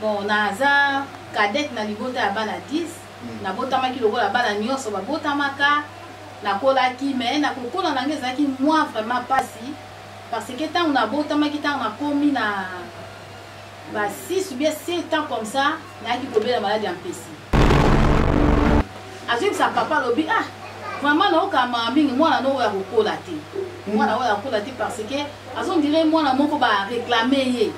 Bon, naza cadette na libota ya bana 10. Nabotamaki lokola bana nyonso babotamaka. Nakolaki, mais nakokola na ngai ezalaki mwa vraiment pasi, parce que ntango nabotamaki, ntango nakomi na ba 6 ou bien 7 ans comme ça, nayaki kobela maladi ya mpesi. Azoyebisa papa, alobi: "Ah, vraiment naokama mingi, mwana no oyo akokola te, mwana oyo akokola te, parce que azondire mwana moko baréclame ye."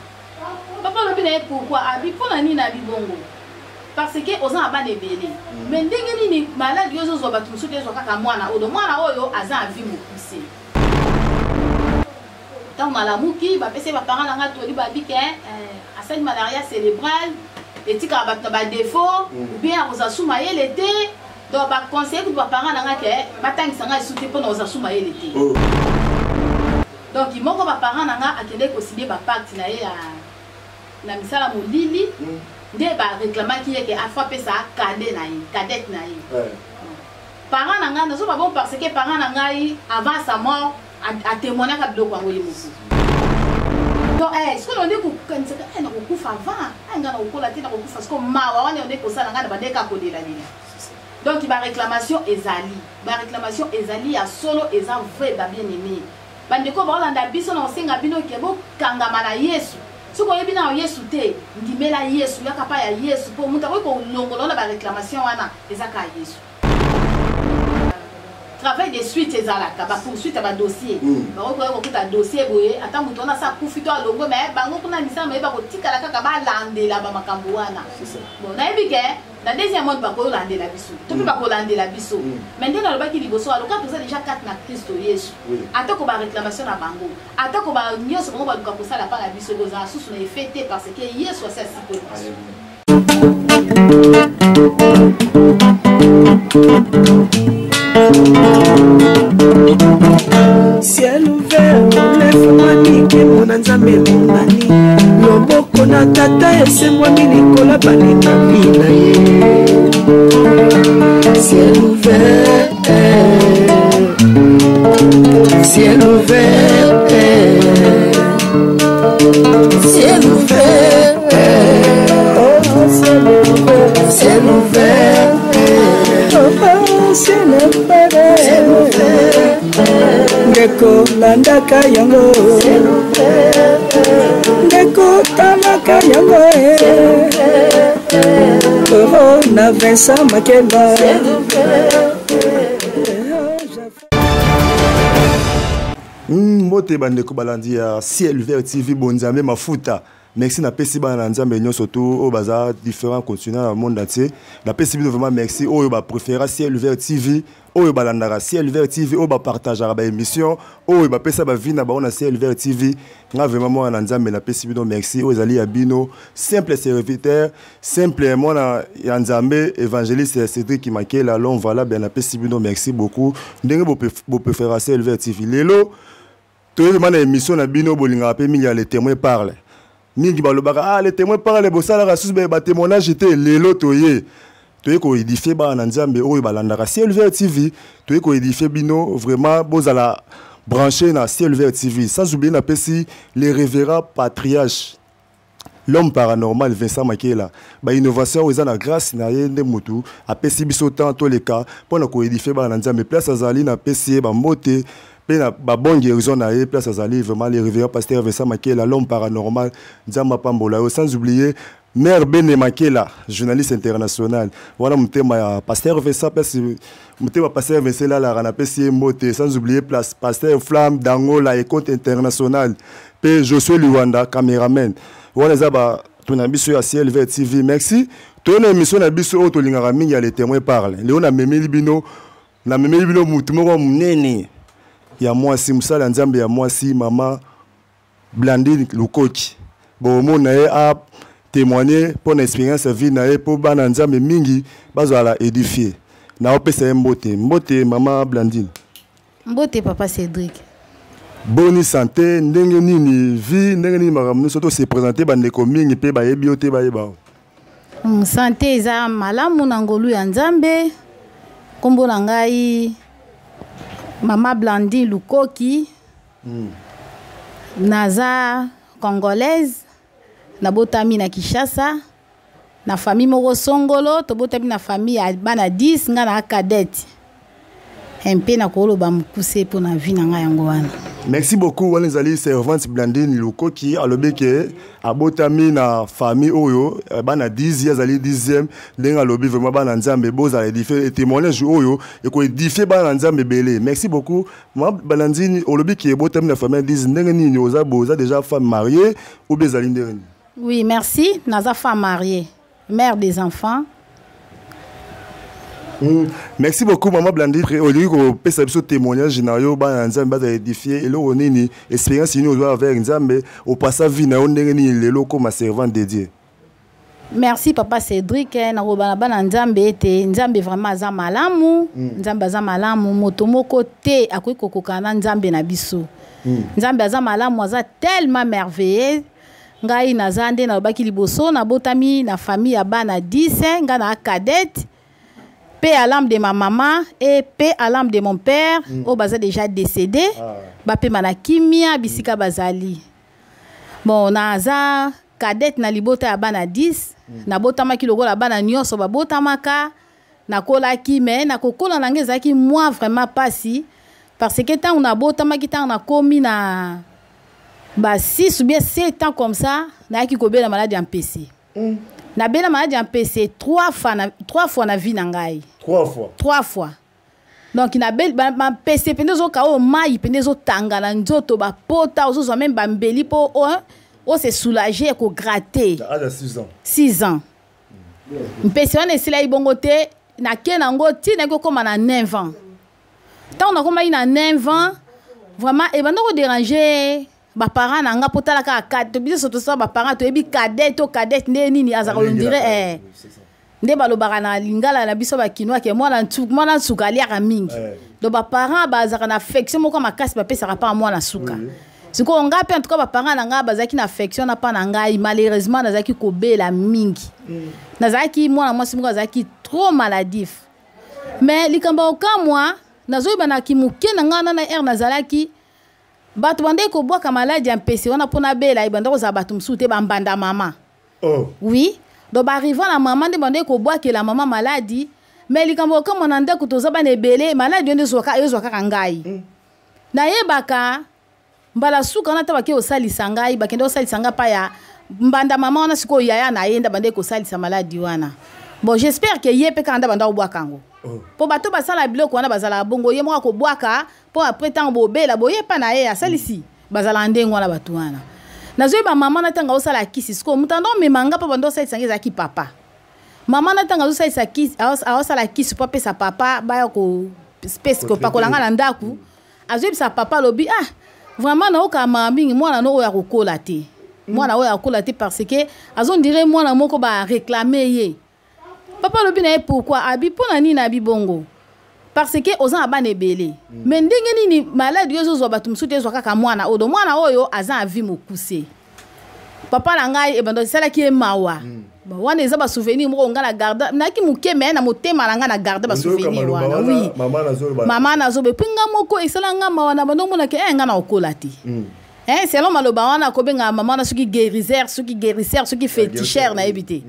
Papa alobi na ye: "Pourquoi?" Abi: "Mpo na nini?" Abi bongo: "Parce que oza na bana ebele, mais ndenge nini maladi oyo ezozwa bato mosusu, ezwa kaka mwana oyo? Donc mwana oyo aza na vie mokuse." Ntango nalamuki, bapesi baparent na nga toli, babi ke asali malaria cérébrale, etikaka bato na badéfaut ou bien akozala su mayele te. Donc baconseille kutu baparent na nga ke batangisa nga esu te mpo na kozala su mayele te. Donc moko baparent na nga akendeki kosigner bapacte na ye ya na misala molili, nde baréclamaki ye ke afo apesa cadet na ye, cadette na ye. Parent na ngai, nazoba bon, parce que parent na ngai avant sa mort atémoignaka biloko yango ye moko. Donc sikoyo nde kokanisaka nakokufa avant, ngai nakokola te, nakokufa. Sikoyo mawa wana nde kosala ngai na bandeka kolelalela. Donc baréclamation ezali, baréclamation ezali ya solo, eza vrai. Babien aimé, bandeko baolanda biso, na kosenga bino ke bokangama na Yesu. Soki oyebi na Yesu te, ndimela Yesu, yaka pa ya Yesu, mpo moto akoki kolongola wana baréclamation wana eza kaka Yesu. Travail de suite ezalaka, bapoursuite ya badossier. Bakoki koya kokuta dossier boye, ata moto wana asa akufi to alongwe, me bango kuna misala mayeba kotikala kaka balandela bamakambo wana. Bon, nayebi ke na deuxième monde bakolandela biso to mpe bakolandela biso, mais nde nalobaki liboso, aloka toza déjà kati na Kristo Yesu. Atako baréclamation na bango, atako nyonso bango baluka kosala mpa na biso, ekozala susu na effet te, parce que Yesu asi asikoli biso. Ciel ouvert efungwami, nkembo na Nzambe emonani, loboko na Tata esembwami likolo balingami na ye. Ciel ouvert, ciel ouvert, ciel ouvert, oh, ciel ouvert, ciel ouvert, oh, ciel ouvert, ciel ouvert. Ndeko, landaka yango, ndeko, talaka yango oh, na Vincent Makela. Mbote bandeko balandi ya Ciel Ouvert TV, bonzambe mafuta. Merci, napesi bana na Nzambe nyonso to oyo baza différents continents na monde entier, napesi bino vraiment merci. Oyo bapréféra Ciel Ouvert TV, oyo balandaka Ciel Ouvert TV, oyo bapartageaka baémission, oyo bapesa bavie na bango na Ciel Ouvert TV, nga vraiment mwana na Nzambe napesi bino merci. Oyo ezali ya bino simple serviteur, simple mwana ya Nzambe, évangéliste Cédric Makela, l'homme valable. Napesi bino merci beaucoup ndenge bopréféra Ciel Ouvert TV. Lelo toyebi ma na émission na bino bolingaka mpe mingi ya Le Témoin Parle. Mingi balobaka: "Ah, Le Témoin Parle, bosalaka susu batémoignage te." Lelo toye koédifie bana na Nzambe oyo balandaka Ciel Ouvert TV. Toye koédifie bino vraiment, bozala branché na Ciel Ouvert TV. Sans oublier, napesi le révérend patriarche, l'homme paranormal Vincent Makela. Bainnovation oyo eza na grâce na ye nde motu apesi biso temps toleka mpona koédifie bana na Nzambe. Place azali, napesi ye bambote mpe na babonne guérison na ye place azali. Vraiment, le révérend pasteur Vincent Makela, l'homme paranormal, Nzambe apambola yo. Sans oublier mère Bene Makela, journaliste international wana, motema ya pasteur Vincent, place motema pasteur Vincent elalaka, napesi ye mbote. Sans oublier place pasteur Flamme d'Angola et compte international, mpe Josue Liwanda, caméraman. Wana eza bato na biso ya Ciel Ouvert TV. Merci. Toye na émission na biso oyo tolingaka mingi ya Le Témoin Parle. Lelo namemeli bino mutu moko monene ya mwasi, mosala ya Nzambe ya mwasi, mama Blandine Lukoki. Bomona ye atémoigne mpo na expérience ya vie na ye, mpo bana Nzambe mingi bazala édifie. Naopesa ye mbote. Mbote, mama Blandine. Mbote, papa Cédric. Boni santé? Ndenge nini vie? Ndenge nini makambo nyonso? To se présente, bandeko mingi mpe bayebi yo te, bayeba yo. Santé eza malamu na ngolu ya Nzambe. Nkombo na ngai mama Blandine Lukoki. Naza congolaise, nabotami na Kinshasa. Na famille moko songolo, tobotami na famille ya bana 10, nga na cadette. Mpe nakoloba mokuse mpo na vie na ngai yango wana. Merci beaucoup. Wana ezali servante Blandine Lukoki, alobi ke abotami na famille oyo eh, bana 10, ye azali 10e. Ndenge alobi vraiment, bana Nzambe bozala édifie, témoignage oyo ekoédifie bana na Nzambe ebele. Merci beaucoup, ma Blandine. Olobi ke ebotami na famille ya 10, ndenge nini oza boye? Oza déjà femme mariée ou bien ezali ndenge nini? Oui, merci. Naza femme mariée, mère des enfants. Merci beaucoup, maman Blandine. Olingi kopesa biso témoignage na yo, bana na Nzambe baza édifie. Eloko nini, expérience nini ozwa avec Nzambe, opasa vie na yo ndenge nini, lelo okoma servante de Dieu? Merci, papa Cédric. Nakoloba na bana Nzambe ete Nzambe vraiment aza malamu. Nzambe aza malamu, moto moko te akoki kokokana na Nzambe na biso. Nzambe aza malamu, aza tellement merveilleux. Ngai naza nde nalobaki liboso, nabotami na famille ya bana 10, ngai na cadette, paix à l'âme de ma maman et paix à l'âme de mon père, oyo baza déjà décédé. Bapema na kimia bisika bazali. Bon, naza cadette na libota ya bana 10. Nabotamaki lokola bana nyonso babotamaka, nakolaki, mais nakokola na ngai ezalaki mwa vraiment pasi, parce que ntango nabotamaki, ntango nakomi na ba 6 ou bien 7 ans comme ça, nayaki kobela maladi ya mpese. Nabela maladi ya mpese trois fois na, trois fois na vie na ngai. Trois fois? Trois fois. Donc nabeli bampese mpenza, ezoka oyo mai mpenza ezotanga na nzoto, bapota, ozozwa même bambeli mpo ose soulager, ekogratter. Na âge ya 6 ans? 6 ans. Mpese wana esilaki bongo te, nake nango ti nayaki kokóma na 9 ans. Ntango nakomaki na 9 ans, vraiment ebanda kodéranger baparent na nga, mpo tala kaka, biso tosala baparent, toyebi cadet to cadette nde nini azalaka, on dirait nde balobaka na lingala na biso bakinois ke mwana nsuka aliaka mingi. Donc baparent bazalaka na affection moko makasi, bapesaka mpa mwana suka. Sikoyo ngai mpe, en tout cas baparent na ngai bazalaki na affection na mpa na ngai. Malheureusement nazalaki kobela mingi, nazalaki mwana mwasi moko azalaki trop maladif. Mais likambo ya kokamwa, nazoyebanaki moke na ngai wana na aire nazalaki, bato bandeki kobwaka maladi ya mpese wana mpo nabela, ebanda kozala bato mosusu te, bambanda mama. Oui, donc baarriva na mama nde bandeki kobwakela mama maladi. Mais likambo ya kokamwa, na ndako toza bana ebele, maladi oyo nde ezwa kaka ngai. Nayebaka mbala suka wana, ata bake kosalisa ngai, bakende kosalisa ngai pa ya mbanda mama wana. Sikoyo yaya na ye nde bandeki kosalisa maladi wana. Bon, j'espère ke ye mpe kaka nde banda kobwaka yango, mpo bato basala biloko wana bazalaka bongo, ye moko akobwaka mpo après ntango bobela boyepa na ye asalisi. Bazalaka ndenge wana bato wana. Nazoyeba mama na ntango azosala kisi, sikoyo moto anda omema nga mpo banda osalisa nga ezalaki papa. Mama na ntango azosalisa kisi, aosala kisi mpo apesa papa, baya kopakola nga na ndako, azoyebisa papa, alobi: "Ah, vraiment naokama mingi, mwana no oyo akokola te, mwana oyo akokola te, parce que azondire mwana moko baréclame ye." Papa alobi na ye: "Pourquoi?" Abi: "Mpo na nini?" Abi bongo: "Parce que oza na bana ebele, mais ndenge nini maladi oyo ezozwa bato mosusu te, ezwa kaka mwana oyo? Donc mwana oyo aza na vie mokuse." Papa na ngai ebando esalaki ye mawa. Wana eza basouvenir moko ngai na garde, nayaki moke, mais na motema na ngai na garde basouvenir wana. Oui, mama nazoba, et puis nga moko esala nga mawa na bando omonaki e ngai na kokola te. Selon maloba wana, akobengaka mama wana soki guériseur, soki guérisseur, soki féticheur, nayebi te.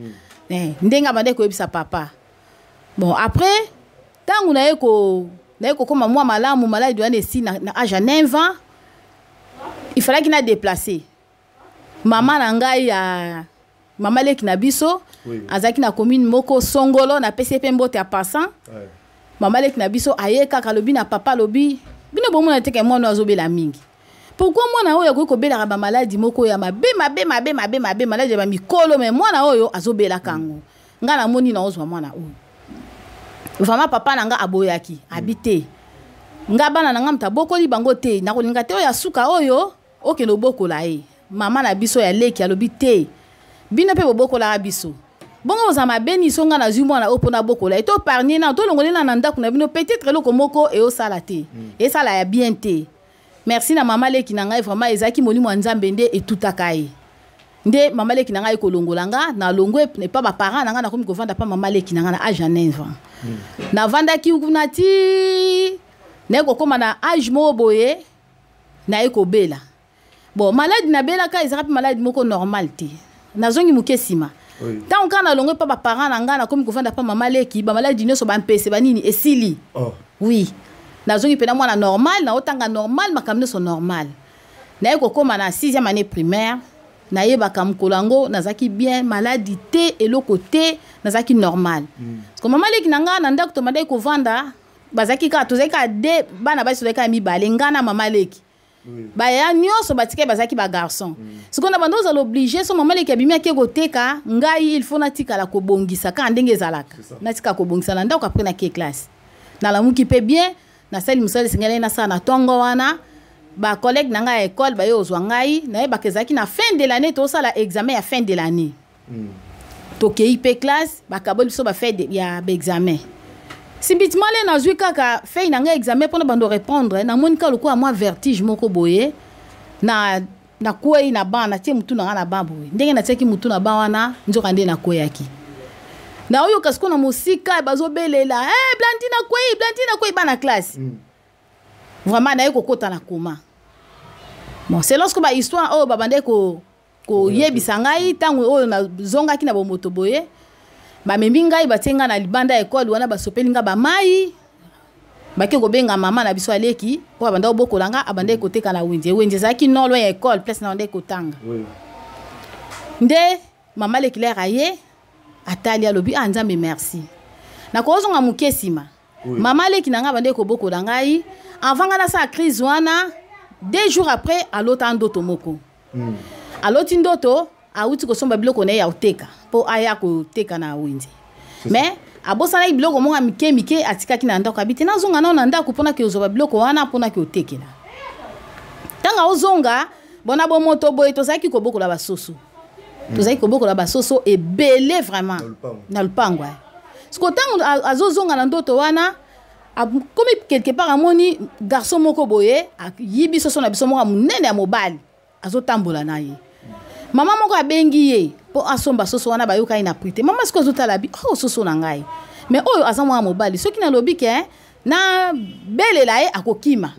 Ndenge abandaki koyebisa papa. Bon, après ntango naye ko naye kokóma mwa malamu, maladi wana esi na âge ya 9 ans, il fallaki na déplacer mama na ngai ya mama leki na biso. Azalaki na commune moko songolo, napesi ye mpe mbote ya passant. Mama leki na biso aye kaka, alobi na papa, alobi: "Bino bomona te ke mwana oyo azobela mingi? Pourquoi mwana oyo akoki kobelaka bamaladi moko ya mabe mabe mabe mabe mabe, maladi ya bamikolo, mais mwana oyo azobelaka yango? Ngai namoni naozwa mwana oyo." Vraiment papa na nga aboyaki, abi te: "Nga bana na nga moto abokoli bango te, nakolinga te oyo asuka oyo okende obokola ye." Mama na biso ya leki alobi: "Te, bino mpe bobokolaka biso bongo, bozala mabe niso. Nga nazwi mwana oyo mpona bokola ye, toépargne na tolongoli na ndako na bino, peut-être eloko moko eosala te, esala ya bien te." Merci na mama leki na ngai, vraiment ezalaki molimo ya Nzambe nde etutaka ye, nde mama leki na ngai kolongola nga. Nalongwe epa baparent na ngai, nakomi kovanda pa mama leki na ngai na âge ya 9 ans. Navandaki kuna ti naye kokóma na âge moko boye, naye kobela. Bon, maladi nabelaka ezalaka mpe maladi moko normal te. Nazongi moke nsima. Ntango kaka nalongwe mpa baparent na ngai, nakomi kovanda mpa mama leki, bamaladi nyonso, bampese, banini esili. Oh. Oui, nazongi mpena mwana normal, naotanga normal, makambo nyonso normal. Naye kokóma na 6e année primaire, nayebaka mokolo yango nazalaki bien, maladi te, eloko te, nazalaki normal. Parce que mama leki na ngai, na ndako tobandaki kovanda, bazalaki kaka, tozalaki kaka de bana basi, tozalaki kaka mibale, ngai na mama leki. Baya nyonso batikali bazalaki bagarçon. Sikoyo na bando ozala obligé, so mama leki abimi, ake koteka, ngai il faut natikala kobongisa kaka ndenge ezalaka, natikala kobongisa na ndako. Après nake classe, nalamuki mpe bien, nasali mosala esengeli nasala na ntongo wana. Bacollègue na ngai ya école baye ozwa ngai. Nayebaka ezalaki na fin de l'année, tosala examen ya fin de l'année. Tokei mpe classe, bakaboli biso bafeuille ya baexamen. Subitement le nazwi kaka feuille na ngai examen mpona bando répondre, namoni kaka lokola mwa vertige moko boye, na nakwei na ban, natie mutu na ngai na ban boye. Ndenge natiaki mutu na ban wana, nzoka nde nakweyaki. Naoyoka sikoyo na mosika bazobelela: "Hey, Blandine akwei, Blandine akwei!" Bana classe. Vraiment naye kokota na coma. Bon, c'est lorsque bahistoire oyo babandaki koyebisa ngai, ntango oyo nazongaki na bomoto boye, bamemi ngai, batie ngai na libanda ya ekole wana, basopeli ngai bamai, bake kobenga mama na biso aleki mpo abanda kobokola nga, abandaki koteka na wenze. Wenze ezalaki non loin ya ekole, place na bandaki kotanga. Nde mama lekilere aye, atali, alobi: "Ah, Nzambe merci." Nakozonga moke nsima. Mama aleki na ngai abandaki kobokola ngai, avant ngai nasala crise wana, 2 jours après alota ndoto moko. Aloti ndoto awuti kosomba biloko na ye ya koteka mpo aya koteka na wenze, mais abosanaki biloko moko ya mike mike atikaki na ndako. Abi te, nazonga nao na ndako mpona ke ozwa biloko wana mpona ke otekela. Ntango aozonga bona bomoto boye, tozalaki kobokola basoso, tozalaki kobokola basoso ebele vraiment na lupango. Siko ntango azozonga na ndoto wana, komi quelque part, amoni garçon moko boye ayibi soso na biso moko ya monene ya mobali, azotambola na ye. Mama moko abengi ye mpo asomba soso wana, bayokani na prix te. Mama sikoyo azotala bi: "Oh, soso na ngai, mais oyo aza mwana mobali, soki nalobi ke nabelela ye, akokima,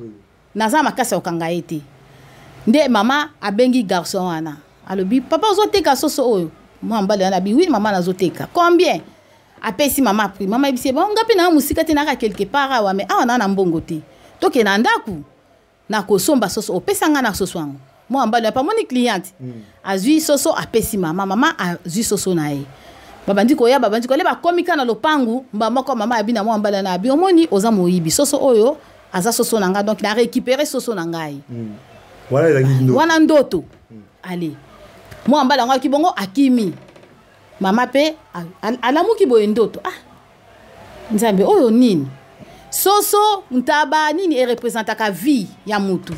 naza makasi ya kokanga ye te." Nde mama abengi garçon wana, alobi: "Papa, ozoteka soso oyo?" Mwana mobali wana abi: "Oui mama, nazoteka." "Combien?" Apesi mama prix. Mama ayebisi ye: "Bon, nga mpe naa mosika te, naka quelque part awa, mais awa naa na mbongo te, tokende na ndako, nakosomba soso, opesa nga na soso yango." Mwana mobali apa amoni cliente, azwi soso, apesi mama. Mama azwi soso na ye, babandi koya, babandi koya, bakomi kaka na lopangu, mba moko mama abi na mwana mobali wana, abi: "Omoni, oza moyibi, soso oyo aza soso na ngai, donc na récupéré soso na ngai." Wana ezalaki ndoto. Wana ndoto. Ale, mwana mobali yango aki bongo, akimi. Mama mpe alamuki boye, ndoto: "Ah, Nzambe, oyo nini?" Soso, ntaba nini erepresentaka vie ya mutu.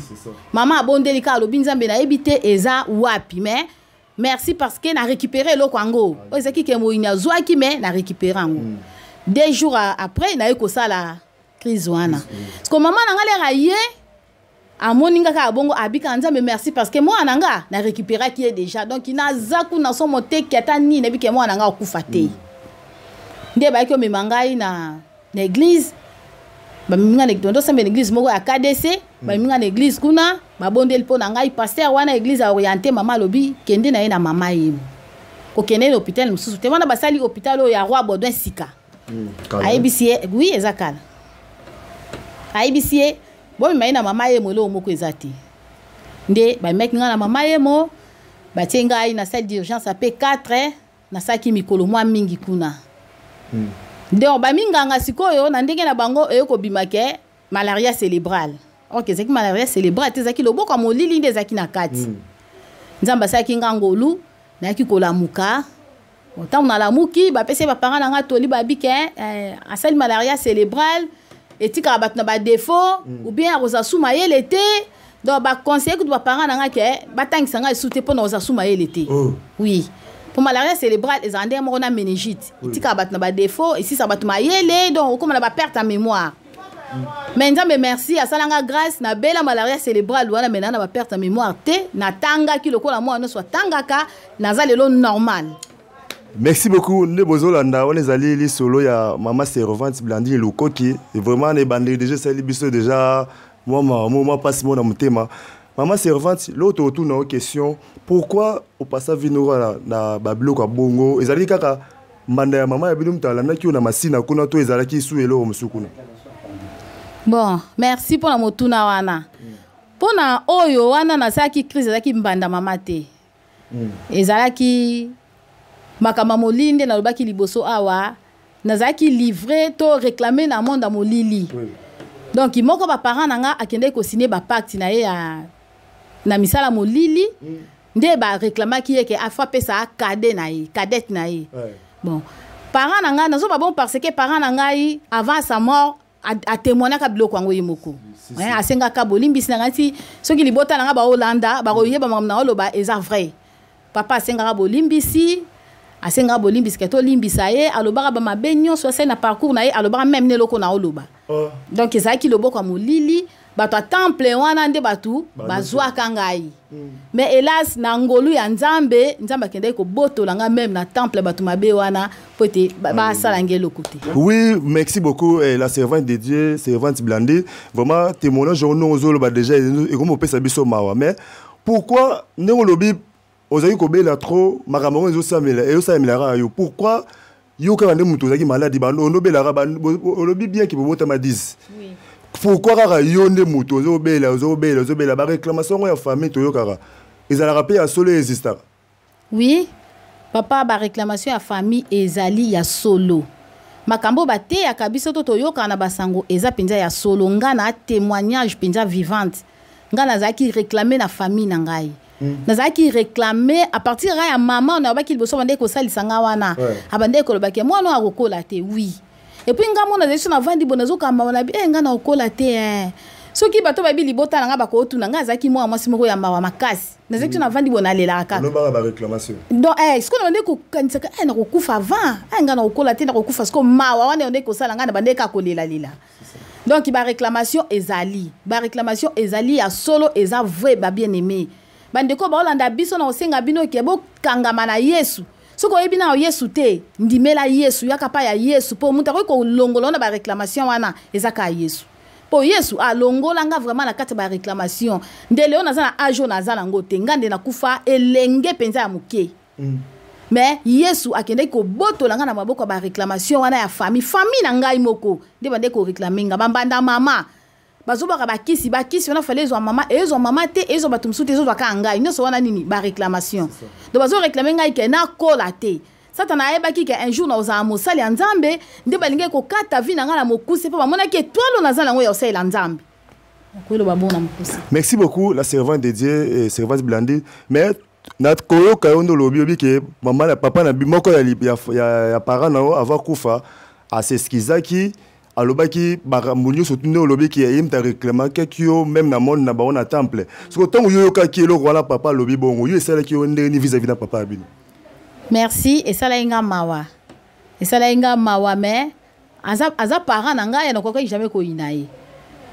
Mama abondeli kaka, alobi: "Nzambe, nayebi te eza wapi, mais merci parce que na récupéré eloko yango oyo ezalaki ke moyini azwaki, mais na récupéré yango." 2 jours après naye kosala crise wana. Parce que mama na nga lere aye, amoni nga kaka bongo, abika: "Nzambe merci parce que mwana na nga na récupéraki ye déjà." Donc naza kuna so moteki ata nini, nayebi ke mwana na nga akufa te. Nde bayaki omema ngai na église, bamemi nga ndosamba na église moko ya KDC. Bamemi nga na église kuna, babondeli mpo na ngai. Pasteur wana église aorienté mama, alobi: "Kende na ye na mama yemo, kokende na hôpital mosusu te." Wana basali hôpital oyo ya Roi Baudouin sika. Ayebisi ye: "Oui, eza kala." Ayebisi ye: "Bomema ye na mama yemo, eloko moko eza te." Nde bamemaki ngai na mama yemo, batie ngai na salle d'urgence ya P4. Nasalaki mikolo mwa mingi kuna. Nde baminganga sikoyo na ndenge na bango eye kobima ke malaria cérébrale. Ok, ezalaki malaria cérébrale te, ezalaki loboko ya molili nde ezalaki na kati. Nzambe asalaki nga ngolu, nayaki kolamuka. Ntango nalamuki, bapesi baparent na nga toli, babi ke asali malaria cérébrale, etikaka bato na badéfaut ou bien akozala su mayele te. Donc baconseille kutu baparent na nga ke batangisa ngai esu te mpo na kozala su mayele te. Oui, mpo malaria cérébrale ezala ndenge moko na méningite, etikaka bato na badéfaut, esisaka bato mayele, donc okóma na baperte ya mémoire. Mais Nzambe merci, asalanga grâce, nabela malaria cérébrale wana, mais naa na baperte ya mémoire te. Natangaki lokola mwana nyonso atangaka, naza lelo normal. Merci beaucoup. Nde bozolanda wana ezali lisolo ya mama servante Blandine Lukoki. Vraiment na ebandeli déjà esali biso déjà mwa mwa mpasi mo na motema. Mama servante, l'autre autour na question, pourquoi opasa vino na, na babiloko ya bongo ezalaki kaka mbanda ya mama ya bino moto alandaki yo na masina kuna to ezalaki su eloko mosusu kuna? Bon, merci mpona motuna wana. Mpona oyo wana nasalaki crise, ezalaki mbanda mama te. Ezalaki makambo ya molili nde nalobaki liboso awa. Nazalaki livré to réclamé na monde ya molili. Donc moko baparent na nga akendaki kosigne bapacte na ye ya na misala molili. Nde baréclamaki ye ke afa apesa cadet na ye, cadette na ye. Bon, parent na ngai, nazoba bon, parce que parent na ngai avant sa mort atémoignaka biloko yango ye moko. Si, si. Asengaka bolimbisi na ngai ti soki libota na ngai baolanda, bakoyeba makambo na oloba eza vrai. Papa asengaka bolimbisi, asengaka bolimbisi ke tolimbisa ye. Alobaka bamabe nyonso asali na parcours na ye, alobaka même na eloko na oloba. Oh. Donc ezalaki loboko ya molili, bato ya temple wana nde bato bazwaka ngai. Mais hélas, na ngolu ya Nzambe, Nzambe akendaki kobotola ngai même na temple bato mabe wana po ete basala ngai eloko te. Oui, merci beaucoup, la servante de Dieu, servante Blandine. Vraiment, témoignage ono ozoloba déjà ekomi opesa biso mawa. Mais pourquoi ndenge olobi ozalaki kobela trop, makambo yango ezosamela, ezosamelaka yo, pourquoi yo kaka nde moto ozalaki maladi onobelaka? Olobi bien ke bobotama 10. Pourquoi kaka yo nde moto ozobela, ozobela, ozobela? Baréclamation yango ya famille toyokaka, ezalaka mpe ya solo, existaka? Oui papa, baréclamation ya famille ezali ya solo. Makambo bateyaka biso to toyokaka na basango eza mpenza ya solo. Nga na témoignage mpenza vivante, nga nazalaki réclamé na famille na ngai. Nazalaki réclamé à partir ya mama nayobaki liboso, abandaki kosalisa nga wana. Abandaki kolobaki mwana oyo akokola te. Oui, et puis nga mona nazali so navandi bo nazokamba na bi nga nakokola te. Soki bato bayebi libota na nga, bakotuna nga. Azalaki mwana mwasi moko ya mawa makasi. Nazalaki so navandi bo nalelaka kaka. Olobaka baréclamation. Donc sikoyo na bandeki kokanisaka nakokufa avant, nga nakokola te, nakokufa. Sikoyo mawa wana ndeki kosala ngai na bandeki kaka kolelalela. Donc baréclamation ezali, baréclamation ezali ya solo, eza vrai. Babien aimé, bandeko baolanda biso, na kosenga bino ke bokangama na Yesu. Soki oyebi na Yesu te, ndimela Yesu, yaka pa ya Yesu, mpo moto akoki kolongola wana baréclamation wana eza kaka Yesu, mpo Yesu alongola nga vraiment na kati ya baréclamation. Nde lelo naza na age oyo naza nango te, nga nde nakufa elenge mpenza ya moke. Mais Yesu akendaki kobotola nga na maboko ya baréclamation wana ya famille. Famille na ngai moko nde bandeki koréclame nga. Bambanda mama bazobaka bakisi, bakisi wana fale ezwa mama, ezwa mama te, ezwa bato mosusu te, ezozwa kaka ngai. Nyonso wana nini? Baréclamation. Donc bazoréclame ngai ke nakola te. Satana ayebaki ke un jour nakozala mosali ya Nzambe, nde balingaki kokata vie na ngai na mokuse, mpo bamonaki étoile naza nango ya kosalela Nzambe. Nakoyeloba bongo na mokuse. Merci beaucoup, la servante de Dieu, servante Blandine. Mais na koyoka yo nde olobi, obi ke mama na papa na moko ya parent na yo avant kufa as'excusaki, alobaki makambo nyonso tu nde olobi ke ye moto aréclamaki yo même na monde na bango na temple. Soki ntango yo oyokaki eloko wana, papa alobi bongo, yo esalaki yo ndenge nini vis-à-vis na papa ya bino? Merci. Esalaki nga mawa, esalaki nga mawa, mais aza parent na ngai, nakokaki jamais koyina ye,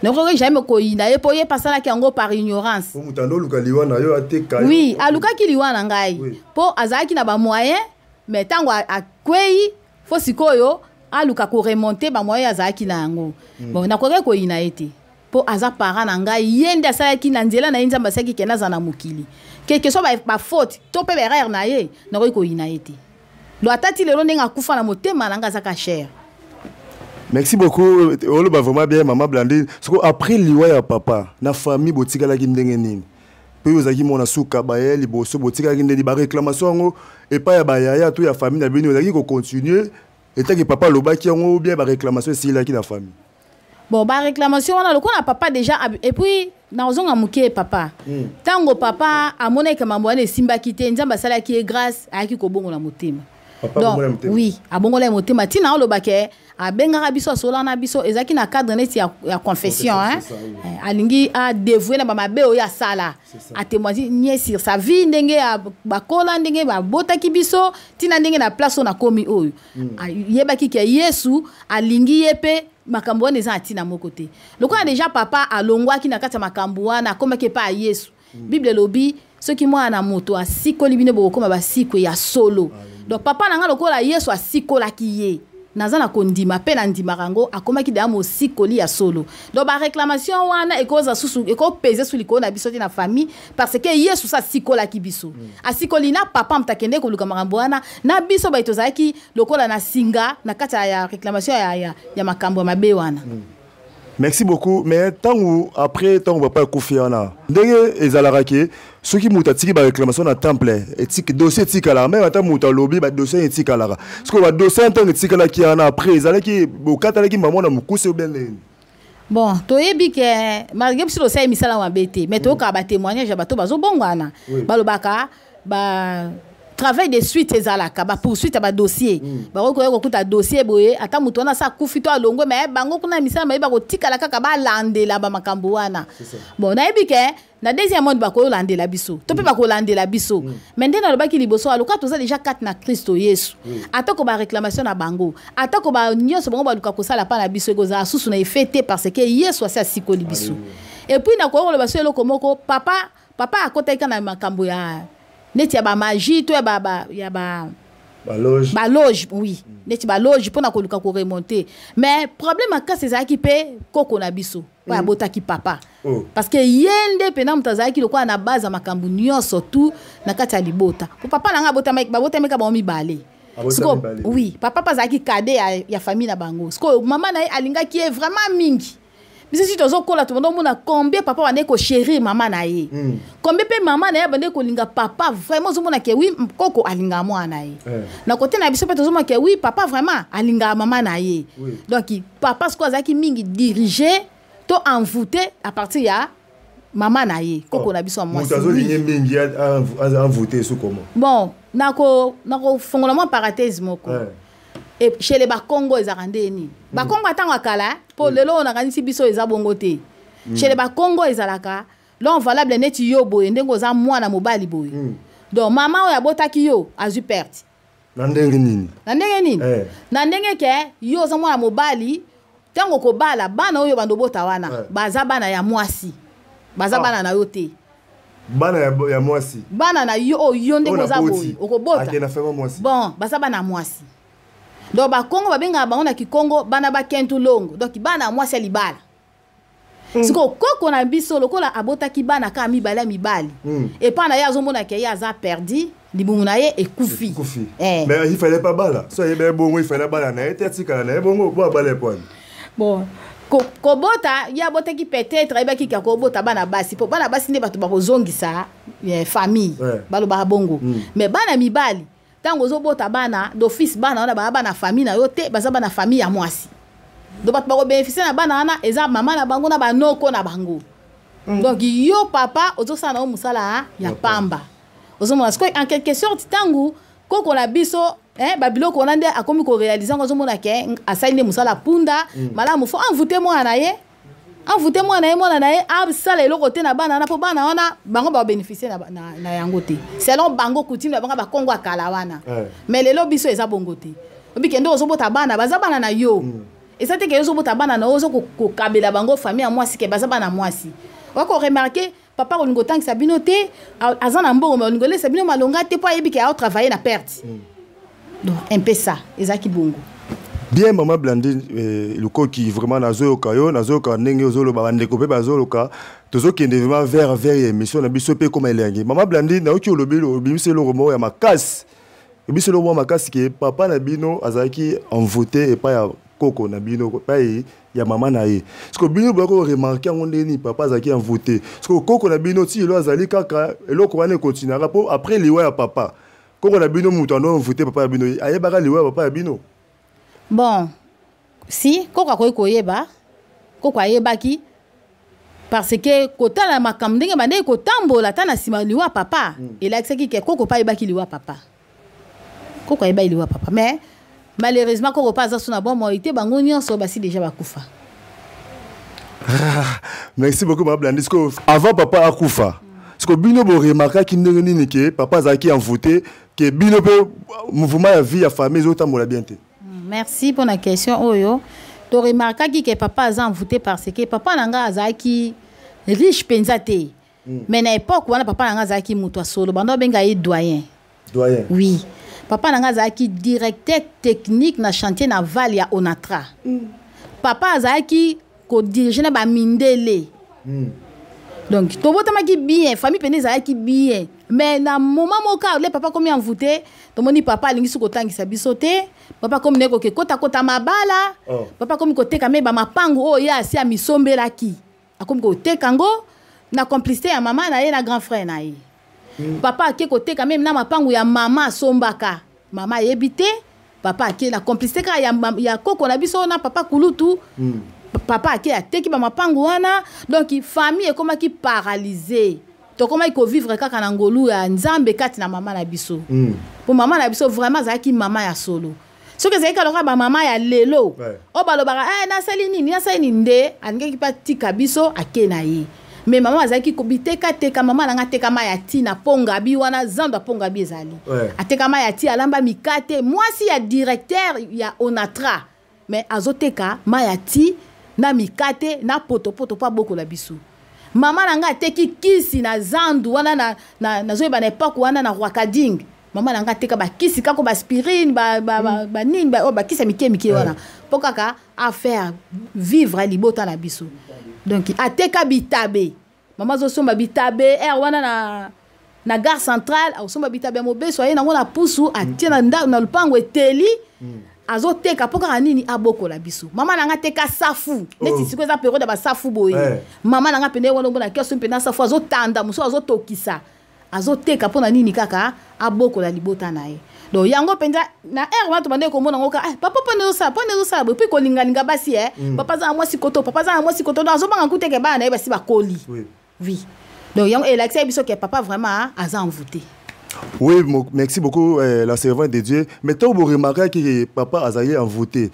nakokaki jamais koyina ye, mpo ye mpe asalaki yango par ignorance. Po moto ando oluka liwa na yo, ateka yo. Oui, alukaki liwa na ngai mpo azalaki na bamoyen, mais ntango akwei, fo sikoyo aluka koremonter bamoyen azalaki na yango. Bon, nakokaki koyina ye te, mpo aza parent na ngai. Ye nde asalaki na nzela na ye, Nzambe asalaki kende aza na mokili. Quelque soit bafaute to mpe baerreur na ye, nakoki koyina ye te. Do ata ti lelo ndenge akufa, na motema na ngai azaka cher. Merci beaucoup, oloba vraiment bien, mama Blandine. Soko après liwa ya papa, na famille botikalaki ndenge nini? Mpe oyo ozalaki mwana suka, baya liboso botikalaki ndeni? Baréclamation yango epai ya bayaya to ya famille na bino ezalaki kocontinue etaki papa alobaki yango, ou bien baréclamation esilaki na famille? Bon, baréclamation wana lokola papa déjà et puis nazonga moke, papa, ntango papa amonaki mambo wana esimbaki te, Nzambe asalaki ye grâce, ayaki kobongola motema. Papa Donc, abongola motema. Oui, abongola ye motema. Ntina olobake abengaka biso, asola na biso, ezalaki na cadre neti ya confession, hein? C'est ça, oui. Alingi adévoue na bamabe oyo asala, C'est ça. atémoigne sur sa vie, ndenge bakola, ndenge babotaki biso, ntina ndenge na place oyo nakomi oyo. Ayebaki ke Yesu alingi ye, mpe makambo wana eza na ntina moko te. Lokola déjà papa alongwaki na kati ya makambo wana, akomaki epai ya Yesu. Bible elobi soki mwana na moto asikoli bino, bokokoma basikwe ya solo. Donc papa na nga, lokola Yesu asikolaki ye. Naza na kondima mpe nandimaka yango, akomaki deya mosikoli ya solo. Donc baréclamation wana ekozala susu, ekopese su likolo na biso te na famille, parce que Yesu sa asikolaki biso. Asikoli na papa, moto akende koluka makambo wana na biso, baye tozalaki lokola na singa na kati ya réclamation ya makambo ya mabe wana. Merci beaucoup. Mais ntango après, ntango papa akufi wana, ndenge ezalaka ke soki moto atiki baréclamation na temple, etiki dossier etikalaka. Même ata moto alobi, badossier etikalaka. Sikoyo badossier, ntango etikalaki wana, après ezalaki bokatalaki mama na mokuse ou bien nini? Bon, toyebi ke malgré biso tosali misala mabe te, mais toyokaka batémoignage ya bato bazobongwana. Balobaka ba travail de suite ezalaka, bapoursuite ya badossier. Bakoki koya kokuta dossier boye, ata moto wana asa akufi to alongwe, me bango kuna misala maye bakotikala kaka balandela bamakambo wana. Bon, nayebi ke na deuxième monde bakoyolandela biso to mpe bakolandela biso. Mais nde nalobaki liboso, aluka toza déjà kati na Kristo Yesu. Atako baréclamation na bango, atako banyonso bango baluka kosala mpa na biso, ekozala susu na effet te, parce que Yesu asi asikoli biso. Et puis nakoki koloba so eloko moko: papa akotaki kaka na makambo ya neti ya bamagie to ya ba, ba, ya ba baloge. Baloge, oui, neti baloge mpona koluka koremonter. Mais problème makasi ezalaki mpe koko na biso oyo abotaki papa. Parce que ye nde mpena moto azalaki lokola na base ya makambo nyonso tu na kati ya libota, po papa na nga babotamaki bango mibale. Abotami mibale. Oui, papa mpe azalaki cadet ya famille na bango. Sikoyo mama na ye alingaki ye vraiment mingi. Biso si tozokola, tobanda omona combien papa bandeki kochérir mama na ye, combien mpe mama na ye abandeki kolinga papa. Vraiment ozomona ke oui, koko alingaka mwana na ye. Na kote na biso mpe tozomona ke oui, papa vraiment alingaka mama na ye. Donc papa sikoyo azalaki mingi dirigé to envoûté à partir ya mama na ye, koko na biso ya moto mwasi. Azolingi mingi, envoûté su comment? Bon, nakofongola mwa parenthèse moko. E, chez les Bakongo ezalaka nde nini? Bakongo ntango ya kala, mpo lelo oyo nakanisi biso eza bongo te. Chez les Bakongo ezalaka l'homme valable neti yo boye, ndenge oza mwana mobali boye. Donc mama oyo abotaki yo azwi perte. Na ndenge nini? Na ndenge nini? Na ndenge ke yo oza mwana mobali, ntango okobala, bana oyo bando obota wana baza bana ya mwasi, baza bana na yo te. Bana ya mwasi? Bana na yo oyo yo ndenge Oyo oza naboti. boye okobota. Akende na famille mwasi. Bon, baza bana ya mwasi. Donc Bakongo babengaka bango na Kikongo bana bakentu longo, donc bana ya mwasi ya libala. Sikoyo koko na biso, lokola abotaki bana kaka mibale ya mibali, epai na ye azomona ke ye aza perdu, libumu na ye ekufi. Kufi. Eh. Mais il fallait pas bala so ayeba bongo, il fallait bala na ye te, atikala na ye bongo po abala epwani. Bon, kobota ye abotaki, peut-être ayebaki ka kobota bana basi, mpo bana basi nde bato bakozongisa famille. Balobaka bongo. Mais bana mibali, ntango ozobota bana d'office, bana wana baya bana famille na yo te, baza bana famille ya mwasi. Donc bato bakobénéficie na bana wana eza mama na bango na banoko na bango. Donc yo papa ozosala na yo mosala ya pamba. Ozomona sikoyo, en quelque sorte, ntango koko na biso babiloko wana nde akomi koréaliser yango, ozomona ke asali nde mosala punda. Malamu fo envoûter mwana na ye, envoûter mwana na ye, mwana na ye asala eloko te na bana wana, mpo bana wana bango babénéficie na yango te, selon bango coutume na bango Bakongo ya kala wana. Mais lelo biso eza bongo te. Obike nde ozobota bana, baza bana na yo. Eza te ke ozobota bana na yo, ozo kokabela bango famille ya mwasi, ke baza bana mwasi. Okoremarquer papa kolinga otangisa bino te, aza na mbongo, me olinga olesa bino malonga te, mpo ayebi ke aotravaille na perte. Donc un peu ça, ezalaki bongo. Bien, mama Blandine Lukoki, vraiment nazoyoka yo, nazoyoka ndenge ozoloba, bandeko mpe bazoloka. Tozokende vraiment vers ya émission na biso mpe ekoma elengi. Mama Blandine, nayoki olobi, obimisi eloko moko ya makasi, obimisi eloko moko ya makasi ke papa na bino azalaki envoûté epai ya koko na bino, epai ya mama na ye. Siko bino boyaki koremarquer yango ndenge nini papa azalaki envoûté? Siko koko na bino ti lelo azali kaka, eloko wana ekontinuaka? Mpo après liwa ya papa, koko na bino moto ando envoûté papa ya bino ayebaka liwa ya papa ya bino? Bon, si koko akoki koyeba, koko ayebaki, parce que kotala makambo ndenge bandeki kotambola ata na nsima liwa papa, elakisaki ke koko mpe ayebaki liwa papa. Koko ayebaki liwa papa, mais malheureusement koko mpe aza so na bomoi te, bango nyonso basi déjà bakufa. Merci beaucoup, mama Blandi. Siko avant papa akufa, siko bino boremarkaki ndenge nini ke papa azalaki envoûté, ke bino mpe mouvement ya vie ya famille ezotambola bien te? Merci mpona question oyo. Toremarkaki ke papa aza envoûté parce que papa na ngai azalaki riche mpenza te. Mais na époque wana, papa na ngai azalaki moto ya solo, bando babenga ye doyen. Doyen. Oui. Papa na nga azalaki directeur technique na chantier naval ya Onatra. Papa azalaki kodirige na bamindele. Donc tobotamaki bien, famille pene ezalaki bien, mais na moment moko le papa komi envoûté. Tomoni papa alingi soki kotangisa biso te. Papa komi naye koke kotakota mabala. Oh. Papa komi koteka me bamapangu oyo ye asi amisombelaki, akomi koteka yango na complicité ya mama na ye na grand frère na ye. Papa ake koteka meme na mapangu ya mama asombaka, mama ayebi te. Papa ake na complicité kaka ya koko na biso na papa kulutu. Papa ake ateki bamapangu wana. Donc famille ekomaki paralysé, tokomaki kovivre kaka na ngolu ya Nzambe kati na mama na biso. Po mama na biso vraiment azalaki mama ya solo. Soki ezalaki kaka lokola bamama ya lelo oyo balobaka nasali nini, nasali nini, nde alingaki mpe atika biso ake na ye. Mais mama azalaki bitekateka. Mama na nga atekama ya ti na Pongabi wana, zando ya Pongabi ezali. Atekama ya ti, alamba mikate. Mwasi ya directeur ya Onatra, mais azoteka mai ya ti na mikate na potopoto mpo abokola biso. Mama na nga ateki kisi na zandu wana, nazoyeba na epoke wana na Rwakading. Mama na nga ateka bakisi kako, baaspirine, banini, oyo bakisi ya mike mike wana, mpo kaka afaire vivre libota na biso. Donc ateka bitabe. Mama azosomba bitabe aire wana na gare centrale, akosomba bitabe ya mobeso, aye nango na pusu, atie na na lupango eteli, azoteka mpo kaka nini? Abokola biso. Mama na nga ateka safu neti sikoyo eza periode ya basafu boye. Mama na nga pene wana omona kiaso mpena safu, azotanda mosusu, azotokisa, azoteka. Mpo na nini? Kaka abokola libota na ye. Donc yango mpenza na aire wana tobandeki komona yango kaka: papa, mpo ezosala, mpo ezosala boye, mpe kolingalinga basi, papa aza na mwasi koto, papa aza na mwasi koto. Donc azobanga kuteke bana na ye basi bakoli. Oui, donc yango elakisa biso ke papa vraiment aza envoûté. Oui, merci beaucoup, la servante de Dieu. Mais tant que vous remarquez que papa azali envoûté,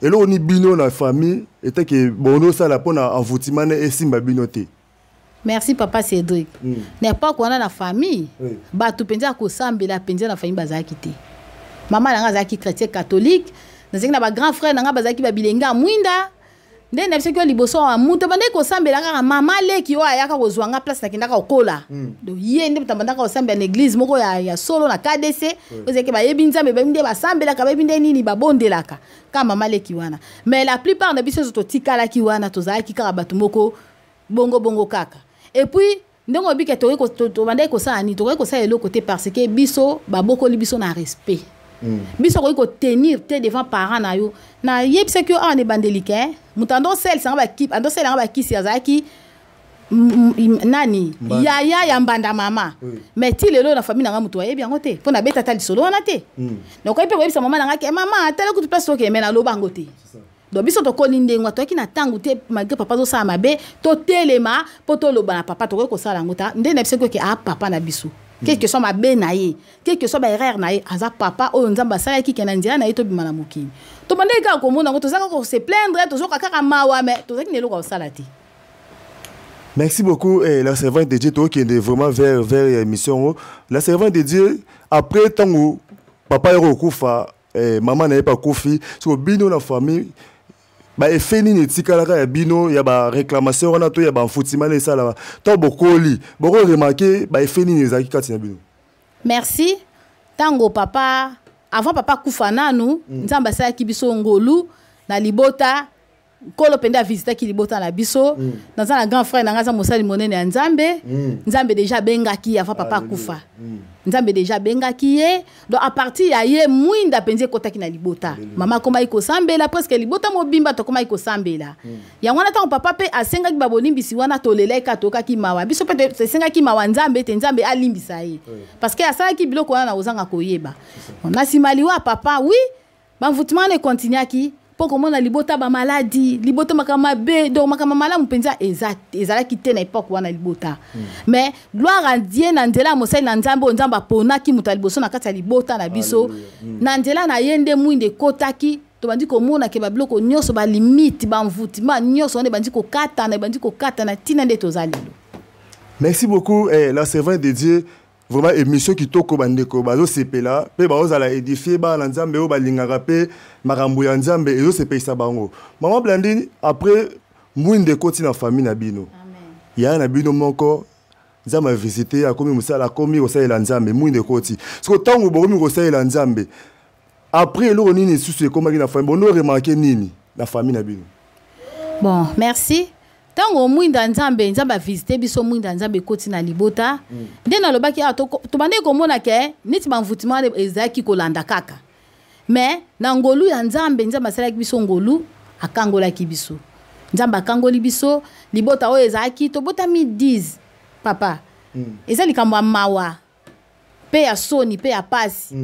eloko ni bino na famille etake bonosala mpona envoûtement na esimba bino te? Merci, papa Cédric. Na époque wana na famille, bato mpenza ya kosambela mpenza na famille bazalaki te. Mama na nga azalaki chrétien catholique, nazalaki na bagrand frère na nga bazalaki babilenge ya mwinda. Nde na biso oyo liboso ya moto bandeki kosambela kaka mama leki oyo ayaka kozwa nga place nakendaka kokola. Donc ye nde moto abandaka kosambela na église moko ya solo na KDC, oyo ezalaki bayebi Nzambe, bayebi nde basambelaka, bayebi nde nini babondelaka, kaka mama leki wana. Mais la plupart na biso nyonso totikalaki wana, tozalaki kaka bato moko bongo bongo kaka. Et puis ndenge obike, tobandaki kosala nini? Tokoki kosala eloko te, parce que biso babokoli biso na respect. Biso okoki kotenir te devant parent na yo. Nayebisaki yo awa na ebandeli ke moto andosalanga bakisi azalaki nani? Yaya ya mbanda mama. Mais ti lelo na famille na nga moto ayebi yango te, mpo nabeta ata lisolo wana te. Nakoki mpe koyebisa mama na nga ke mama atala kutu place oke, me naloba yango te. Donc biso tokoli ndenge toyaki na ntango te. Malgré papa azosala mabe, totelema mpo toloba na papa, tokoki kosala yango ta. Nde na biso koke a papa na biso, quel que soit mabe na ye, quel que soit baerreur na ye, aza papa oyo Nzambe asalaki ke na nzela na ye tobima na mokili. Tobandeki kaka komona yango, toza kaka kose plaindre, tozoka kaka mawa, mais tozalaki na eloko ya kosala te. Merci beaucoup, la servante de Dieu. Tokende vraiment vers émission. La servante de Dieu, après tango papa yoko kufa, maman na ye pa kufi, so bino na famille ba effet nini etikalaka ya bino ya ba réclamation wana to ya ba envoûtement na esalaka? To bokoli, boko remarquer ba effet nini ezalaki kati na bino? Merci. Ntango papa, avant papa kufa nanu, Nzambe asalaki biso ngolu na libota. Nkolo mpenza avisitaki libota na biso. Naza na grand frère na ngai, aza mosali monene ya Nzambe. Nzambe déjà abengaki avant papa akufa. Nzambe déjà abengaki ye. Donc à partir ya ye, mwinda mpenza ekɔtaki na libota. Mama akomaki kosambela, presque libota mobimba tokomaki kosambela. Yango wana ntango papa mpe asengaki babolimbisi wana, tolelaki kaka, toyokaki mawa. Biso mpe tosengaki mawa Nzambe ete Nzambe alimbisa ye, parce que asalaki biloko wana na kozanga koyeba. Na nsima liwa ya papa, oui, baenvoûtement wana ekontinuaki, mpo komona libota bamaladi, libota makambo mabe. Donc makambo malamu mpenza ezalaki te na époque wana libota. Mais gloire à Dieu, na nzela ya mosali na Nzambe oyo Nzambe aponaki, moto ya liboso na kati ya libota na biso, na nzela na ye nde mwinda ekotaki. Tobandi komona ke babiloko nyonso, balimite, baenvoûtement nyonso wana ebandi kokatana, ebandi kokatana ntina nde toza lelo. Merci beaucoup, la servante de Dieu. Vraiment émission kitoko, bandeko bazosepela mpe bazozala édifie. Bana na Nzambe oyo balingaka mpe makambo ya Nzambe, ezosepelisa bango. Mama Blandine, après mwinda ekoti na famille na bino, yaya na bino moko Nzambe avisite, akomi mosala, akomi kosalela Nzambe, mwinda ekoti. Siko ntango bokomi kosalela Nzambe, après eloko nini lisusu ekomaki na famille? Bono remarke nini na famille na bino? Bon, merci. Ntango mwinda Nzambe, Nzambe avisite biso, mwinda Nzambe ekoti na libota. Nde nalobaki awa, tobandaki komona ke neti bamvutima wana ezalaki kolanda kaka, mais na ngolu ya Nzambe, Nzambe asalaki biso ngolu, akangolaki biso. Nzambe akangoli biso libota oyo ezalaki, tobotami 10, papa. Eza likambo ya mawa mpe ya soni mpe ya pasi,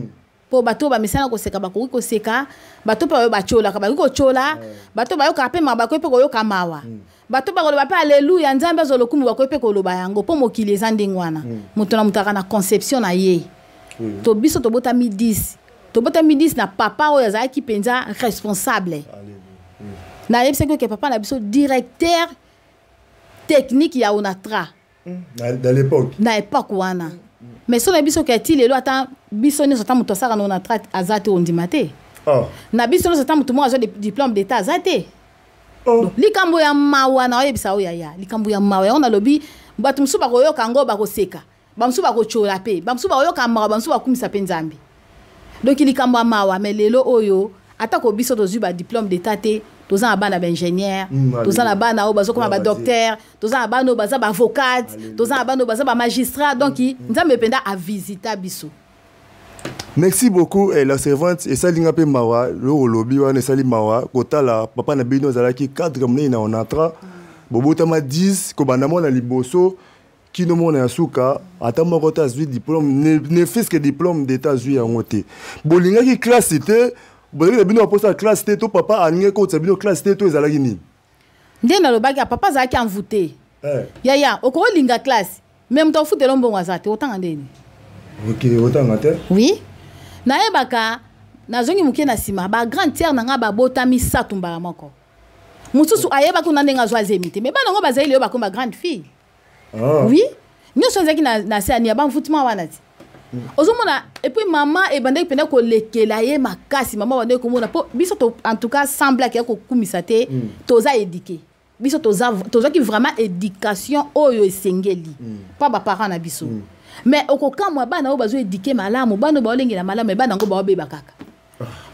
mpo bato oyo bamesana koseka bakoki koseka, bato mpe oyo batiolaka bakoki kotiola, bato bayokaka mpe mawa bakoki mpe koyoka mawa, bato bakoloba mpe aleluya, Nzambe azwa lokumu, bakoki mpe koloba yango, mpo mokili eza ndenge wana. Moto na moto aka na conception na ye. To biso tobotami 10, tobotami 10 na papa oyo azalaki mpenza responsable. Nayebisaki oke papa na biso directeur technique ya Onatra. Na l'époque. Na époque wana. Mais so na biso ke ti lelo, ata biso nyonso, ata moto asalaka na Onatra aza te, ondima te. Na biso nyonso, ata moto moko azwa diplôme d'état aza te. Donc, likambo ya mawa na oyebisa oyo, yaya, likambo ya mawa yango nalobi, bato mosusu bakoyoka yango bakoseka, bamosusu bakotyola mpe bamosusu bakoyoka mawa, bamosusu bakumisa mpe Nzambe. Donc likambo ya mawa, mais lelo oyo, atako biso tozwi badiplôme d'état te, toza na bana baingénieur, toza na bana oyo bazokoma badocteur, toza na bana oyo baza baavocate, toza na bana oyo baza bamagistrat. Donc Nzambe mpenza avisita biso. Merci beaucoup, la servante. Esali nga mpe mawa loko olobi wana, esali mawa kotala papa na bino azalaki cadre monene na Onatra, bobotama 10, kobanda mwana liboso kino mwana ya suka, ata moko te azwi diplôme, ne fût-ce que diplôme d'état azwi yango te. Bolingaki classe te? Bozalaki na bino baposa classe te, to papa alingaki kotisa bino classe te, to ezalaki nini? Nde nalobaki ya papa azalaki envoûté. Yaya, okolinga classe, mais moto afutela mbongo aza te, otanga ndeni? Ok, otanga te. Oui, nayebaka, nazongi moke na nsima, bagrande sœur na nga babota misato mbala moko. Mosusu ayebaki kuna ndenge azwa zemi te, mais bana yango bazali lelo bakoma bagrande fille. Oui, nyonso ezalaki na se ani ya bamvutima wana ti ozomona. Et puis mama ebandaki mpenza kolekela ye makasi. Mama bandaki komona mpo biso en tout cas, semble ya kokumisa te, toza éduqué. Biso tozwaki vraiment éducation oyo esengeli mpo baparent na biso. Mais okokamwa, bana oyo bazo éduquer malamu, bana oyo baolengela malamu, bana yango baobeba kaka.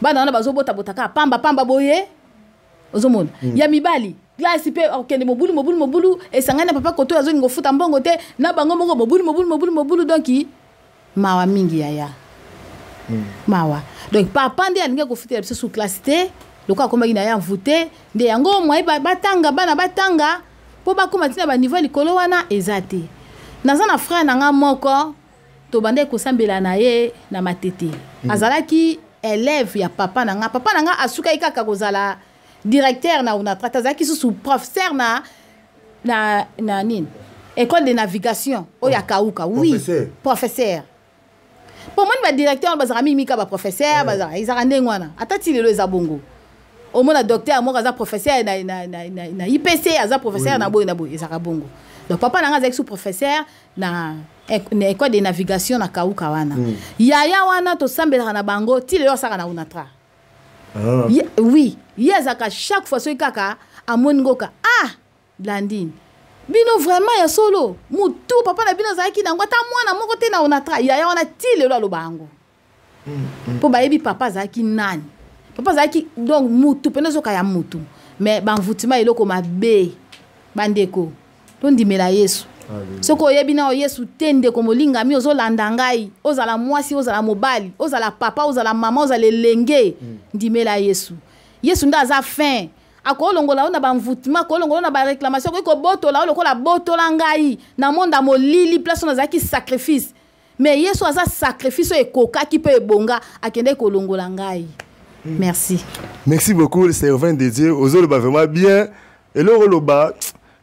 Bana wana bazobotabota kaka pamba pamba boye. Ozomona ya mibali, classe mpe okende mobulu, mobulu, mobulu, esangani na papa koto azolinga kofuta mbongo te, na bango moko mobulu, mobulu, mobulu, mobulu. Donc mawa mingi, yaya, mawa. Donc papa nde alingi kofutela biso su classe te, lokola akomaki na ye envoûté. Nde yango moye batanga, bana batanga mpo bakóma ntina baniveau ya likolo wana eza te. Naza na frère na nga moko, tobandaki kosambela na ye na Matete. Azalaki élève ya papa na nga. Papa na nga asukaki kaka kozala directeur na Onatra, azalaki susu professeur na nini, école de navigation oyo ya Kauka. Oui. Professeur. Professeur. Mpo omoni badirecteur wana bazalaka mingi kaka baprofesseur, bazalaka, ezalaka ndenge wana. Ata ti lelo eza bongo. Omona docteur moko aza professeur na IPC, aza professeur na boye na boye, ezalaka bongo. Donc papa na nga azalaki su professeur na école de navigation na Kauka wana. Yaya wana tosambelaka na bango, ti lelo asalaka na Onatra. Oui, ye azalaka chaque fois soki kaka amoni ngoka: "Ah, Blandine, bino vraiment ya solo, mutu papa na bino azalaki nango, ata mwana moko te na Onatra." Yaya wana ti lelo aloba yango, mpo bayebi papa azalaki nani. Papa azalaki donc mutu pene ezoka ya mutu. Mais bamvutima eloko mabe. Bandeko, tondimela Yesu. Soki oyebi na Yesu te, ndeko molingami ozolanda ngai, ozala mwasi, ozala mobali, ozala papa, ozala mama, ozala elenge, ndimela Yesu. Yesu nde aza fin. Akolongola yo na bamvutima, akolongola yo na baréclamation, akoki kobotola yo lokola botola ngai na monde ya molili, place oyo nazalaki sacrifice. Mais Yesu aza sacrifice oyo ekokaki mpe ebonga, akendeki kolongola ngai. Merci. Merci beaucoup, servante de Dieu. Ozoloba vraiment bien. Eloko oloba,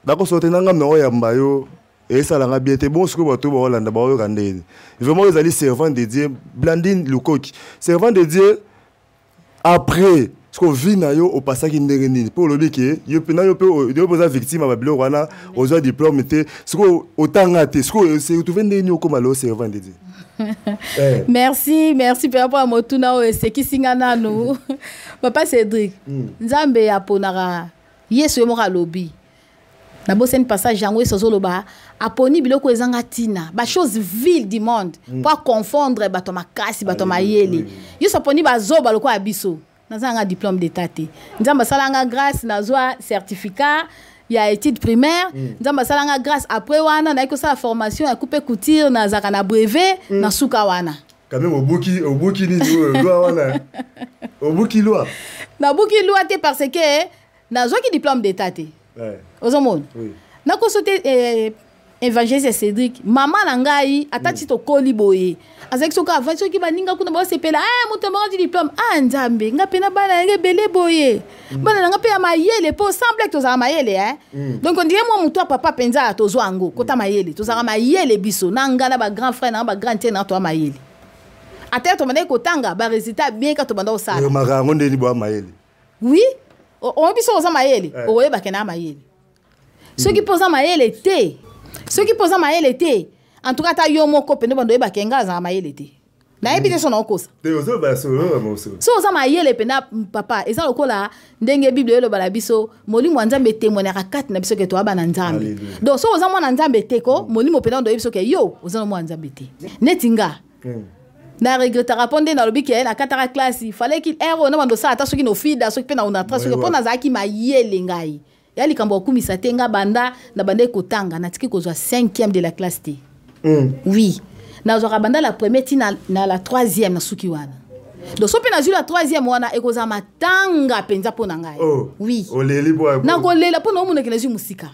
nakosoka te na ngambo na oyamba yo, esalanga bien te. Bon, sikoyo bato baolanda, baoyoka ndeni vraiment oyo ezali servante de Dieu Blandine Lukoki. Servante de Dieu, après sikoyo vie na yo opasaki ndenge nini? Mpo olobi ke yo mpe na yo mpe oza victime ya babiloko wana, ozwa diplôme te, sikoyo otanga te, sikoyo se retrouve ndenge nini okóma lelo servante de Dieu? Merci, merci mpe mpo ya motuna oyo esekisi nga nanu, papa Cédrik. Nzambe aponaka. Yesu ye moko alobi. Nabosani passage yango. Yesu azoloba aponi biloko ezanga ntina, bachose vile du monde, mpo aconfondre bato ya makasi, bato ya mayele. Yesu aponi bazoba lokola biso. Naza nga diplôme d'état te. Nzambe asalanga grâce, nazwa certificat ya étude primaire. Nzambe asalanga grâce, après wana nayaki kosala formation ya coupe couture, nazalaka na brevet. Na suka wana. Quand même obuki, obuki nini oyo, loi wana, obuki loi? Nabuki loi te, parce que nazwaki diplôme d'état te. Ozomona? Oui. Nakoso te, évangéliste Cédric, mama na ngai ata ti tokoli boye, azalaki soki avandi, soki baninga kuna baosepela, ah, moto amaka ti diplôme, ah, Nzambe, nga mpe na bana nanga ebele boye, bana nanga mpe ya mayele, mpo semble tozala mayele, eh? Donc on dirait mwa moto ya papa mpenza tozwa yango kota mayele, tozalaka mayele biso na nga na bagrand frère nanga, bagrand tie nanga, toya mayele. Ata tobandaki kotanga, barésultat bien ka tobanda kosala. Oyomaka yango ndeni boya mayele? Oui, oyebi soki oza mayele. Okoyebake na mayele soki mpo oza mayele te. Soki mpo oza mayele te, en tout cas ata yo moko pende bando oyebake nga azala mayele te. Nayebi te so naokosa. Te, ozoloba solo, oloba mosolo. So oza mayele mpenza, papa, eza lokola ndenge Bible eloba na biso, molimo ya Nzambe etémoignaka kati na biso ke toya bana Nzambe. Alléluia. Donc soki oza mwana Nzambe te ko, molimo mpenza ndo oyebi soki yo oza na mwana Nzambe te. Neti nga, na regrettaka mpo nde nalobi ke nakataka classe. Fallait ere oyo na bando osala ata soki na ofida, soki mpe na onatra, soki mpo nazalaki mayele. Ngai ya likambo ya kokumisa te, nga banda na bandaki kotanga, natiki kozwa cinquième de la classe te. Oui, nazwaka banda la première ti na la troisième, nasuki wana. Donc so mpe nazwi la troisième wana, ekozala matanga mpenza mpo na ngai. Oh. Oui. Oleli po? Nakolela mpo na omonaki nazwi mosika.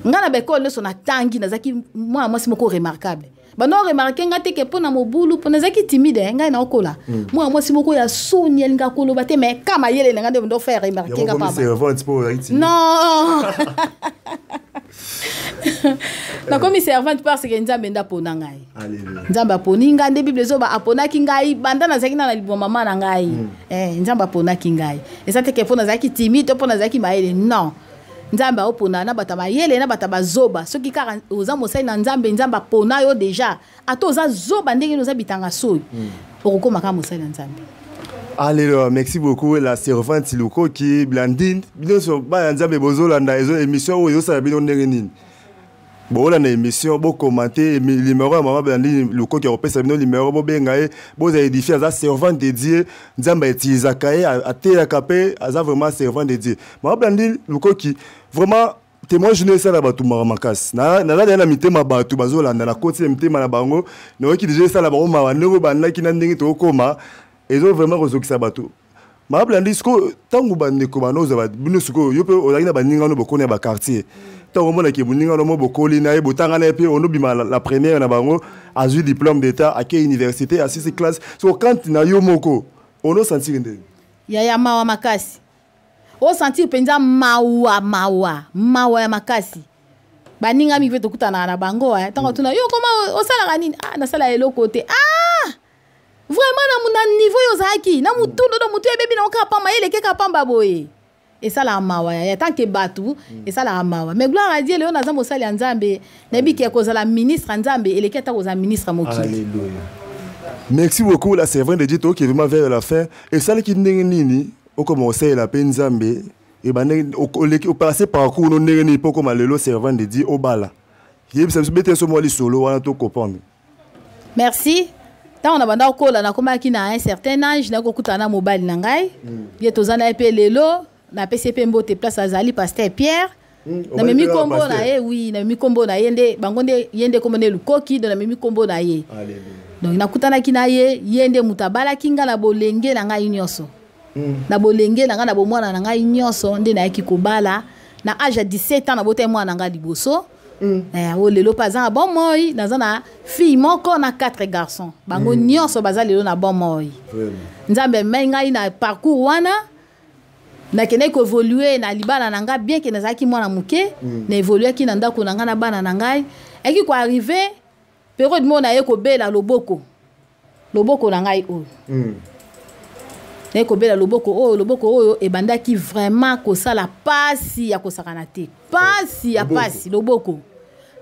Ngai na baekole nyonso natangi, nazalaki mwana mwasi moko remarquable. Bando remarquer nga te ke mpo na mobulu, mpo nazalaki timide, eh, ngai naokola mwana mwasi moko ya soni, alingaka koloba te, mais ka mayele na ngai nde ndo faire remarquer nga yango pamba. Servante mpo ozalaki timide? Non, nakomi servante parce que Nzambe nde apona ngai. Alléluia. Nzambe aponi ngai nde Bible ezoba aponaki ngai banda nazalaki na libwa mama na ngai. Nzambe aponaki ngai, eza te ke mpo nazalaki timide to mpo nazalaki mayele, non. Nzambe aopona na bato ya mayele, na bato ya bazoba. Soki kaka oza mosali na Nzambe, Nzambe apona yo déjà. Ata oza zoba ndenge nini, oza bitanga soyi, okokóma kaka mosali na Nzambe. Alléluia, merci beaucoup la servante Lukoki Blandine. Bino so bana Nzambe bozolanda ezo émission oyo, ezosala bino ndenge nini? Bolanda émission, bocommenter numéro ya mama Blandine Lukoki, akopesa bino numéro, bobenga ye, boza édifié. Aza servante de Dieu, Nzambe autilisaka ye, ateyaka mpe, aza vraiment servante de Dieu. Mama Blandine Lukoki, vraiment témoignage no esala bato mawa makasi. Naza deya na mitema, bato bazolanda, nakoti na mitema na bango, nayoki deja esala bango mawa ndenge obandaki na ndenge tokokoma, ezo vraiment kozokisa bato. Mama Blandi, sikoyo ntango bandeko banozwa bino, sikoyo yo mpe ozalaki na baninga no bokoni ya baquartier, ntango omonaki moninga no mo bokoli na ye, botanga na ye, mpe onobima la première na bango, azwi diplôme d'état, ake université, asisi classe, siko kante na yo moko onosentir ndenge? Yaya, mawa makasi. Osentir mpenza mawa, mawa, mawa ya makasi. Baninga mingi mpe tokutanaka na bango, eh. Ntango tuna yo koma osalaka nini, ah, nasala eloko te. Ah, vraiment, na niveau oyo ozalaki na mutundu do mutu ebebi na okaka pamba, ye elekeka pamba boye, esalaka mawa yaya. Tant que bato esalaka mawa, mais gloire à Dieu, lelo naza mosali ya Nzambe. Nayebi ke kozala ministre ya Nzambe eleki ata kozala ministre ya mokili. Alléluia. Merci beaucoup la servante de Dieu. Toki vraiment vers la fin. Esalaki ndenge nini okoma kosalela mpe Nzambe? Ebandeki oleki opasse parcours no ndenge nini mpo okoma lelo servante de Dieu, obala? Yebisa biso, bete so mwa lisolo wana to comprendre. Merci. Ntango na banda kokola, nakomaki na un certain âge, nakoki kokutana na mobali na ngai. Ye toza na ye mpe lelo, napesi ye mpe mbote place azali, pasteur Pierre. Namemi obali mpe nkombo na pasteur. ye, oui, namemi nkombo na ye nde bango nde ye nde nkombo nde Lukoki, donc namemi nkombo na ye. Alléluia. Donc nakutanaki na ye, ye nde moto abalaki nga na bolenge na ngai nyonso. Na bolenge na ngai, na bomwana na ngai nyonso, nde nayaki kobala na âge ya 17 ans. Nabotaki mwana na ngai liboso. Oyo lelo mpe aza na bomoi. Naza na fille moko na 4 garçons, bango nyonso baza lelo na bomoi. Nzambe amemai ngai na parcours wana, nakendaki koévoluer na libala na ngai, bien ke nazalaki mwana moke. Na évoluaki na ndako na ngai na bana na ngai. Ayaki koarriver période moko, naye kobela loboko, loboko na ngai oyo. Naye kobela loboko oyo. Loboko oyo ebandaki vraiment kosala pasi ya kosakana te, pasi ya Loboko. pasi. Loboko,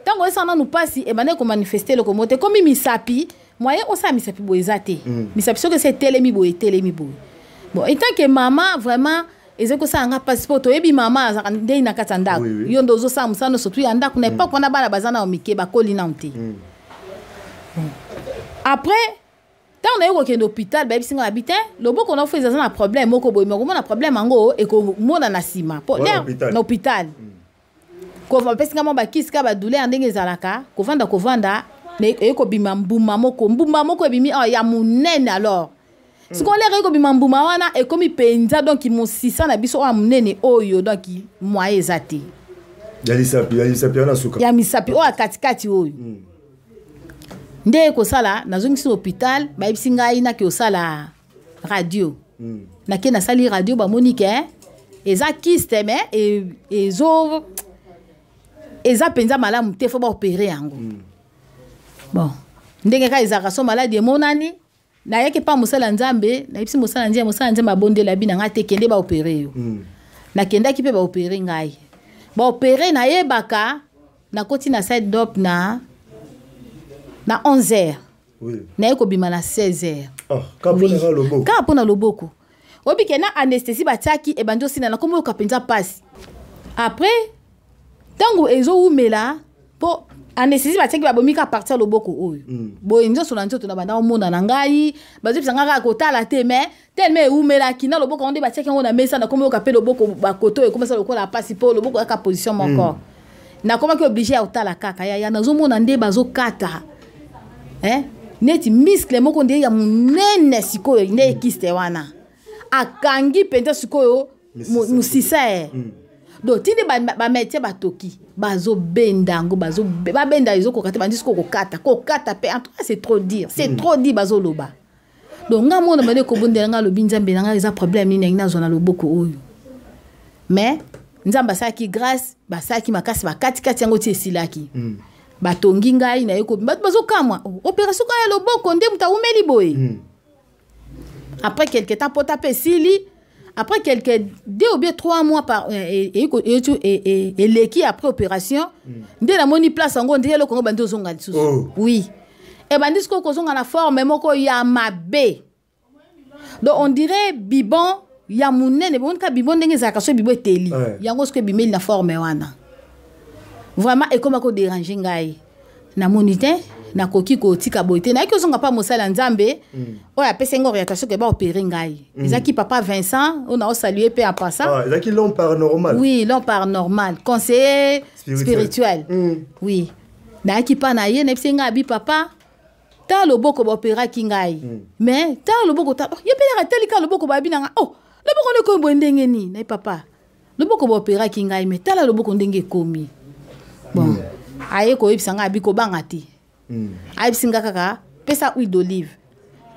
ntango esala nanu pasi, ebandaki komanifester eloko moko te. Komi misapi, moyen osala misapi boye eza te. Misapi soki esi etelemi boye, etelemi boye. Bon, en tant que mama, vraiment Ezali kosala nga mpasi mpo toyebi mama azalaka ndei na kati ya ndako. Yo nde ozosala mosala nyonso tu ya ndako na epoque wana, bana baza nao mike, bakoli nano te. Après, ntango naye kokende hôpital, bayebisi nga, babi te, loboko na fo eza na problème moko boye, mais okomona problème yango ekomona na nsima po Wana hôpital. Na hôpital kova, bapesi nga mwa bakisi kaka badouleur ndenge ezalaka, kovanda kovanda eye kobima mbuma moko, mbuma moko ebimi awa ya monene. Alors sikoyo lere eye kobima mbuma wana, ekomi mpenza donc mosisa na biso oyo ya monene oyo, donc moyen eza te. Ya lisapi wana suka. Ya misapi oyo ya katikati oyo nde ekosala. Nazongisi na hôpital, bayebisi ngai nake osala radio. Nake nasali radio, bamoni ke eza kyste, mais ezo eza mpenza malamu te, fo baopérer yango. Bon, ndenge kaka ezalaka, so maladi emonani, nayaki mpa mosala ya Nzambe, nayebisi mosala Nzambe, mosala Nzambe abondela bi na ngai te, kende baopérer yo. Nakendaki mpe baopérer ngai, baopérer nayebaka nakoti na salle d'op na 11 heures. Naye kobima na 16 heures. Ah, kaka mpona kaka loboko? Kaka mpo na loboko. Oyebi ke na anesthésie batiaki, ebandi osila, nakomi oyoka mpenza mpasi. Après, ntango ezowumela, mpo anesthésie batiaki, babomi kaka partie ya loboko oyo. Boye nyonso na nzoto na banda omona na ngai, bazobisa ngai kaka kotala te, mais tellement ewumelaki na loboko yango nde batiaki yango na mesa, nakomi oyoka mpe loboko bakoto oyo ekomisa lokola pasi, mpo loboko kaka position moko. Nakomaki obligé ya kotala kaka yaya, nazomona nde bazokata, eh? Neti muscle moko nde ya monene sikoyo nde kyste wana akangi mpenza sikoyo mosisa e. Donc tindi bamédecin batoki, bazobenda yango, babenda, ezokoka te, bandi sikoyo kokata, kokata mpe. En tout cas, c'est trop dire, c'est trop dire. Bazoloba, donc nga mona bande kobondela, nga alobi: Nzambe na ngai, eza problème nini yangi nazwa na loboko oyo? Mais Nzambe asalaki grâce, basalaki makasi, bakatikati yango ti esilaki. Batongi ngai, naye kobi, bato bazokamwa: "Oh, opération kaka ya loboko nde moto awumeli boye?" Après quelque temps, pota mpe esili, après quelque 2 ou bien 3 mois par eleki après opération, nde namoni place yango nde eloko yango bandi ozonga lisusu. Oh. Oui, ebandi sikoyo kozonga na forme moko ya mabe, donc on dirait bibon ya monene. Bomoni ka bibon ndenge ezalaka, so bibon eteli, yango sikoyo ebimeli na forme wana. Vraiment ekoma kodéranger ngai, namoni te nakoki kotika boye te. Nayaki ozonga mpa mosala ya Nzambe oyo apesi ngai orientation ke baopérer ngai. Ezalaki papa Vincent oyo naosalue mpe en passant. Ah, ezalaki l'homme paranormal. Oui, l'homme paranormal, conseiller spirituel. Spirituel. Oui, nayaki mpa na ye, nayebisi ngai, abi: "Papa, ta loboko baopéraki ngai, mais ta loboko ta." Oh, ye mpe naka tali kaka loboko, babi na ngai: "Oh, loboko nde ekomi boye ndenge nini?" Naye: "Papa, loboko baopéraki ngai, mais tala loboko ndenge ekomi." Bon, aye koyebisa ngai, abi kobanga te. Ayebisi nga kaka: "Pesa huile d'olive."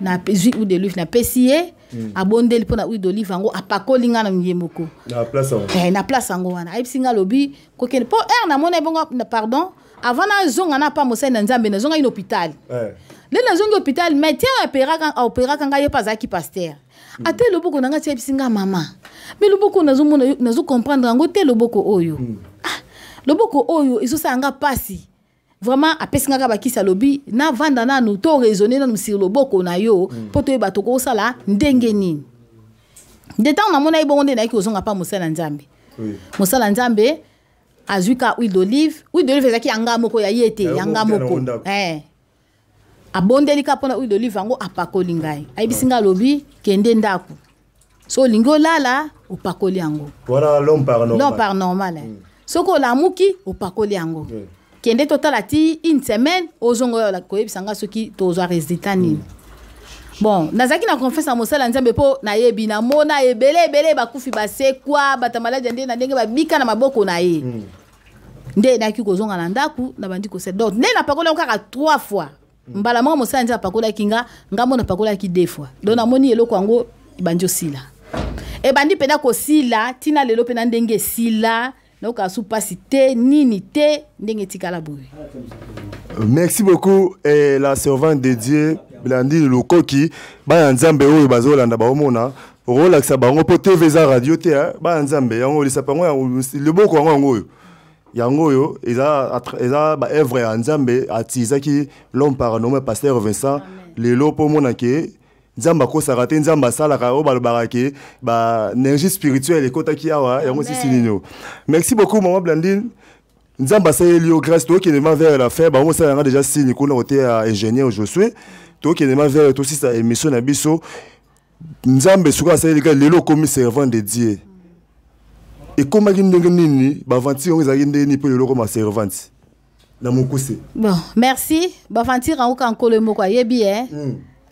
Nazwi huile d'olive, napesi ye, abondeli mpo na huile d'olive yango, apakoli nga na ye moko. Na place yango. Eh, na place yango wana. Ayebisi nga, alobi kokende mpo ere namoni ebongo pardon, avant nazonga na pa mosali na Nzambe, nazongaki na hôpital. Nde nazongi hôpital, médecin oyo aopéraka ngai, ye mpe azalaki pasteur. Ate loboko na ngai ti, ayebisi nga: "Mama, mais loboko nazomona, nazocomprendre yango te, loboko oyo, ah, loboko oyo ezosala nga mpasi vraiment." Apesi nga kaka bakisi, alobi navanda nanu, to raisonne nanu sur loboko na yo mpo toyeba tokosala ndenge nini. Nde ntango namona ye bongo, nde nayaki kozonga mpa mosala Nzambe. Mosala Nzambe azwi ka huile d'olive. Huile d'olive ezalaki ya nga moko, ya ye te. Ya ya nga moko te na moko. ndako. Eh. Abondeli ka mpona huile d'olive yango, apakoli ngai, ayebisi ngai, alobi: "Kende ndako, so olingi olala, opakoli yango." Wana l'homme paranormal. L'homme paranormal, eh. Soki olamuki, opakoli yango. Kende, totala ti une semaine, ozonga oyo koyebisa nga soki tozwa résultat nini. Bon, nazalaki na confiance na mosala ya Nzambe, mpo nayebi, namona ebele ebele bakufi basekwa, bato ya maladi ya ndenge na ndenge babika na maboko na ye. Nde nayaki kozonga na ndako, nabandi kosala. Donc nde napakoli yango kaka trois fois. Mbala moko mosala Nzambe apakolaki nga, nga mo napakolaki deux fois. Donc namoni eloko yango ebandi osila, ebandi mpenza kosila ntina lelo mpena ndenge esila, nayokaa su mpasi te, nini te, ndenge etikala boye. Merci beaucoup, la servante de Dieu Blandine Lukoki. Bana Nzambe oyo bazolanda, baomona okolakisa bango mpo TV eza radio te, hein. Bana Nzambe, yango lisapa yango, loboko yango, yango oyo, yango oyo eza baœuvre ya Nzambe atilisaki l'homme paranormal, pasteur Vincent, lelo mpo omona ke Nzambe akosaka te, Nzambe asalaka oyo balobaka ke ba énergie spirituelle ekotaki awa yango sisi nini oyo. Merci beaucoup, mama Blandine. Nzambe asaleli yo grâce. Tokende ma vers la fin. Bango osala yanga déjà signe kuna kote ya ingénieur Josué. Tokende ma vers tosisa émission na biso. Nzambe soki asaleli kaka, lelo okomi servant de Dieu. Ekomaki ndenge nini? Baaventure yango ezalaki ndenge nini mpo lelo okoma servante na mokuse? Bon, merci. Baaventure yango ka Nkolo moko ayebi e.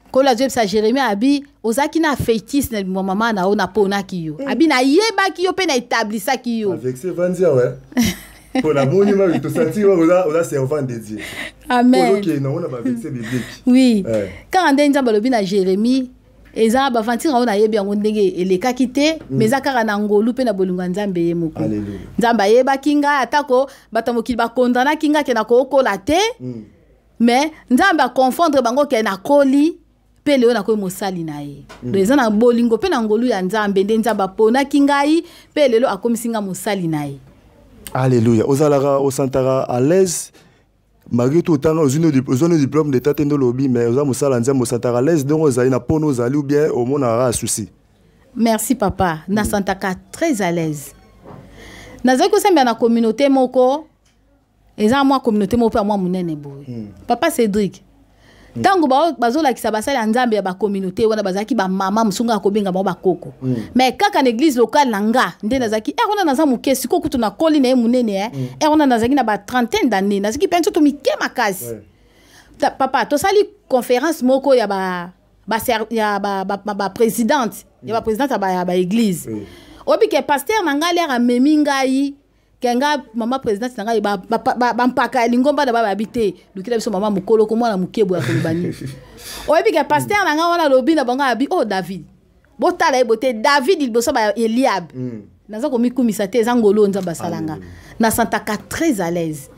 Nkolo azoyebisa Jérémie, abi ozalaki na fœtus na libumu mama na yo, naponaki yo. Abi nayebaki yo mpe na établisaki yo. Avec vandi awa mpo namoni ma tosanti oza servant de Dieu. Amen. Okende nango na baverset biblique. Oui, kaka nde Nzambe alobi na Jérémie. Eza baaventure yango, nayebi yango ndenge elekaki te, mais eza kaka na ngolu mpe na bolingo ya Nzambe ye moko. Nzambe ayebaki ngai, atako bato ya mokili bakondanaki ngai ke nakokola te, mais Nzambe aconfondre bango ke nakoli mpe lelo nakoyi mosali na ye. Donc eza na bolingo mpe na ngolu ya Nzambe nde Nzambe aponaki ngai mpe lelo akomisi ngai mosali na ye. Alléluia. Ozalaka, osantaka à l'aise malgré tout? Otanga, ozwi no diplôme d'état te nde olobi, mais oza mosala Nzambe. Osantaka à l'aise ndenge ozali na mpono ozali ou bien omonaka kaka souci? Merci, papa. Nasantaka très à l'aise. Nazalaki kosambela na communauté moko, eza mwa communauté moko mpe ya mwa monene boye. Papa Cédrik, ntango bazolakisa basali ya Nzambe ya bacommunauté wana, bazalaki bamama mosusu, nga kobenga bango bakoko. Mais kaka na église locale na nga nde nazalaki ere wana naza moke. Sikoyo kutu nakoli na ye monene. Ere wana nazalaki na batrentaine d'année, nazalaki mpe nzoto mike makasi. Papa, tosali conférence moko ya ba ya baprésidente ya baprésidente ya baéglise. Oyebi ke pasteur na ngai lere amemi ngai ke nga mama présidente na ngai, bampaka ya lingomba na bababi te, lukila biso mama mokolo ko mwana moke boye akoloba nini. Oyebi ke pasteur na ngai wana alobi na bango, abi: "Oh, David, botala ye bote, David liboso ba Eliab." Naza komikumisa te, eza ngolu oyo Nzambe asala nga. Nasantaka très à l'aise,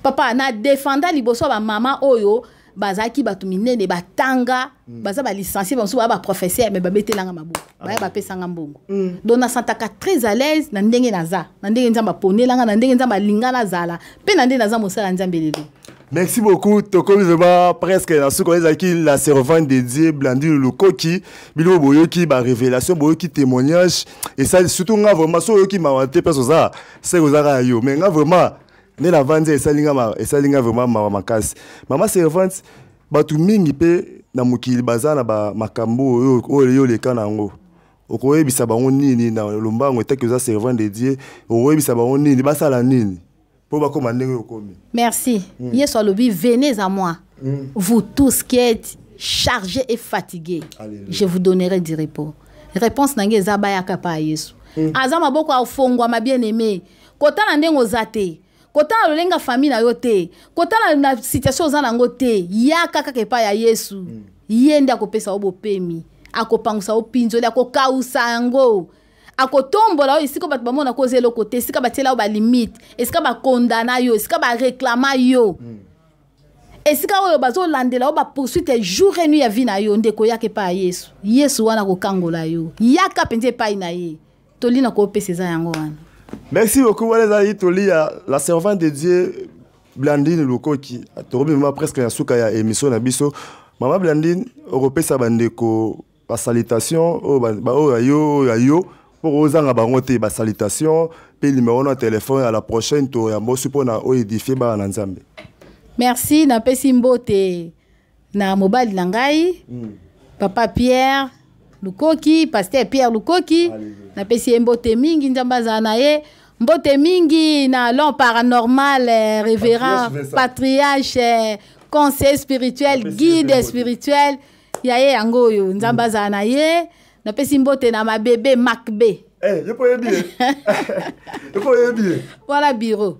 papa. Na defenda liboso ya bamama oyo bazalaki bato minene, batanga, baza balicencié, bamosusu baya baprofesseur, mais babetelanga maboko, baya bapesanga mbongo. Donc nasantaka très à l'aise na ndenge naza, na ndenge Nzambe aponelanga, na ndenge Nzambe alinga nazala, mpe na ndenge naza mosala ya Nzambe lelo. Merci beaucoup. Tokomi vraiment presque na suka. Ezalaki la servante de Dieu Blandine Lukoki. Bino boyoki ba révélation, boyoki témoignage. Et ça, surtout nga vraiment so oyoki mawa te, parce oza c'est ozaka yo. Mais nga vraiment nde na vandi, esalinga vraiment mawa makasi. Mama servante, bato mingi mpe na mokili baza na ba makambo oyo oyo yo oleka na yango. Okoyebisa bango nini na lombango etaki oza servante de Dieu? Okoyebisa bango nini? Basala nini mpo bakóma ndenge okomi? Merci. Yesu alobi: "Venez à moi, vous tous qui êtes chargés et fatigués." Alléluia. "Je vous donnerai du repos." Réponse na ngai eza: bayaka pa ya Yesu. Aza maboko afongwama. Bien aimé, kotala ndenge oza te, kotala lolenge ya famille na yo te, kotala na situation oza nango te, yaka kaka epai ya Yesu. Ye nde akopesa yo bopemi, akopangusa yo mpinzoli, akokausa yango, akotombola oyo esika bato bamona koza eloko te, esika batiela yo balimite, esika bakondana yo, esika bareklama yo, esika oyo bazolandela yo bapoursuite jour et nuit ya vie na yo. Ndeko, yaka epai ya Yesu. Yesu wana kokangola yo. Yaka mpenza epai na ye. Toli na koopesa eza yango wana. Merci beaucoup. Wana ezali toli ya la servante de Dieu Blandine Lukoki. Tokomi vraiment presque na suka ya émission na biso. Mama Blandine, okopesa bandeko basalutation oyo oyo ya yo, oyo ya yo mpo ozanga bango te, basalutation mpe numéro na téléphone. À la prochaine, toyamba osi mpona oyo édifie bana na Nzambe. Merci. Napesi mbote na mobali na ngai, papa Pierre Lukoki, pasteur Pierre Lukoki. Napesi ye mbote mingi, Nzambe azala na ye. Mbote mingi na l'homme paranormal, révérend patriarche, conseiller spirituel, guide spirituel ya ye yango oyo, Nzambe azala na ye. Napesi mbote na mabebe Macbe. Eh, yo po yebi ye. Yo po yebi ye. Wana bureau.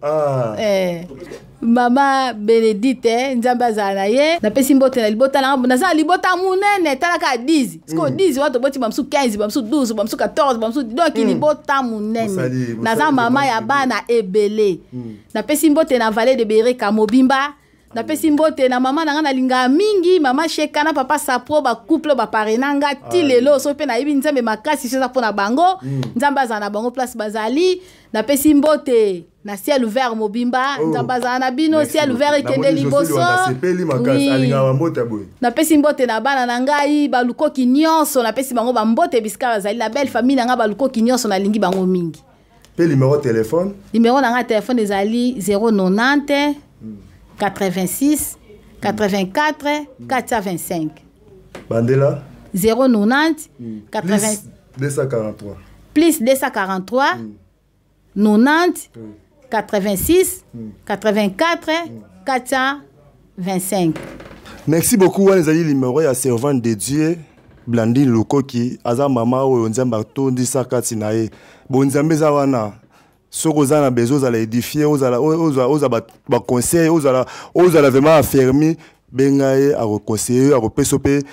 Mama Bénédicte, Nzambe azala na ye. Napesi mbote na libota na naza na libota monene. Talaka 10 sikoyo, 10 wana toboti bamosusu 15, bamosusu 12, bamosusu 14, bamosusu, donc libota monene. Naza mama ya bana ebele. Napesi mbote na Vallée de Bereka mobimba. Napesi mbote na mama na nga nalingaka mingi, mama Sheka na papa Sapro, bacouple bapare na nga ti lelo. Soki mpe nayebi Nzambe makasi, so eza mpo na bango. Nzambe azala na bango place bazali. Napesi mbote na Ciel Ouvert mobimba. Nzambe azala na bino. Ciel Ouvert ekende liboso. Napesi mbote na bana na ngai Balukoki nyonso, napesi bango bambote bisika bazali, la belle famille na ngai Balukoki nyonso, nalingi bango mingi. Mpe numéro téléphone? Numéro na ngai téléphone ezali 090 86 84 425. Bandela. 090 80 243. Plus 243 90 86 84 425. Merci beaucoup. Wana ezali numéro ya servante de Dieu Blandine Lukoki. Aza mama oyo Nzambe atondisa kati na ye bonzambe. Eza wana, soki oza na besoin ozala édifié, ozala ozwa baconseil, ozala vraiment affermi, benga ye, akoconseille yo, akopesa mpe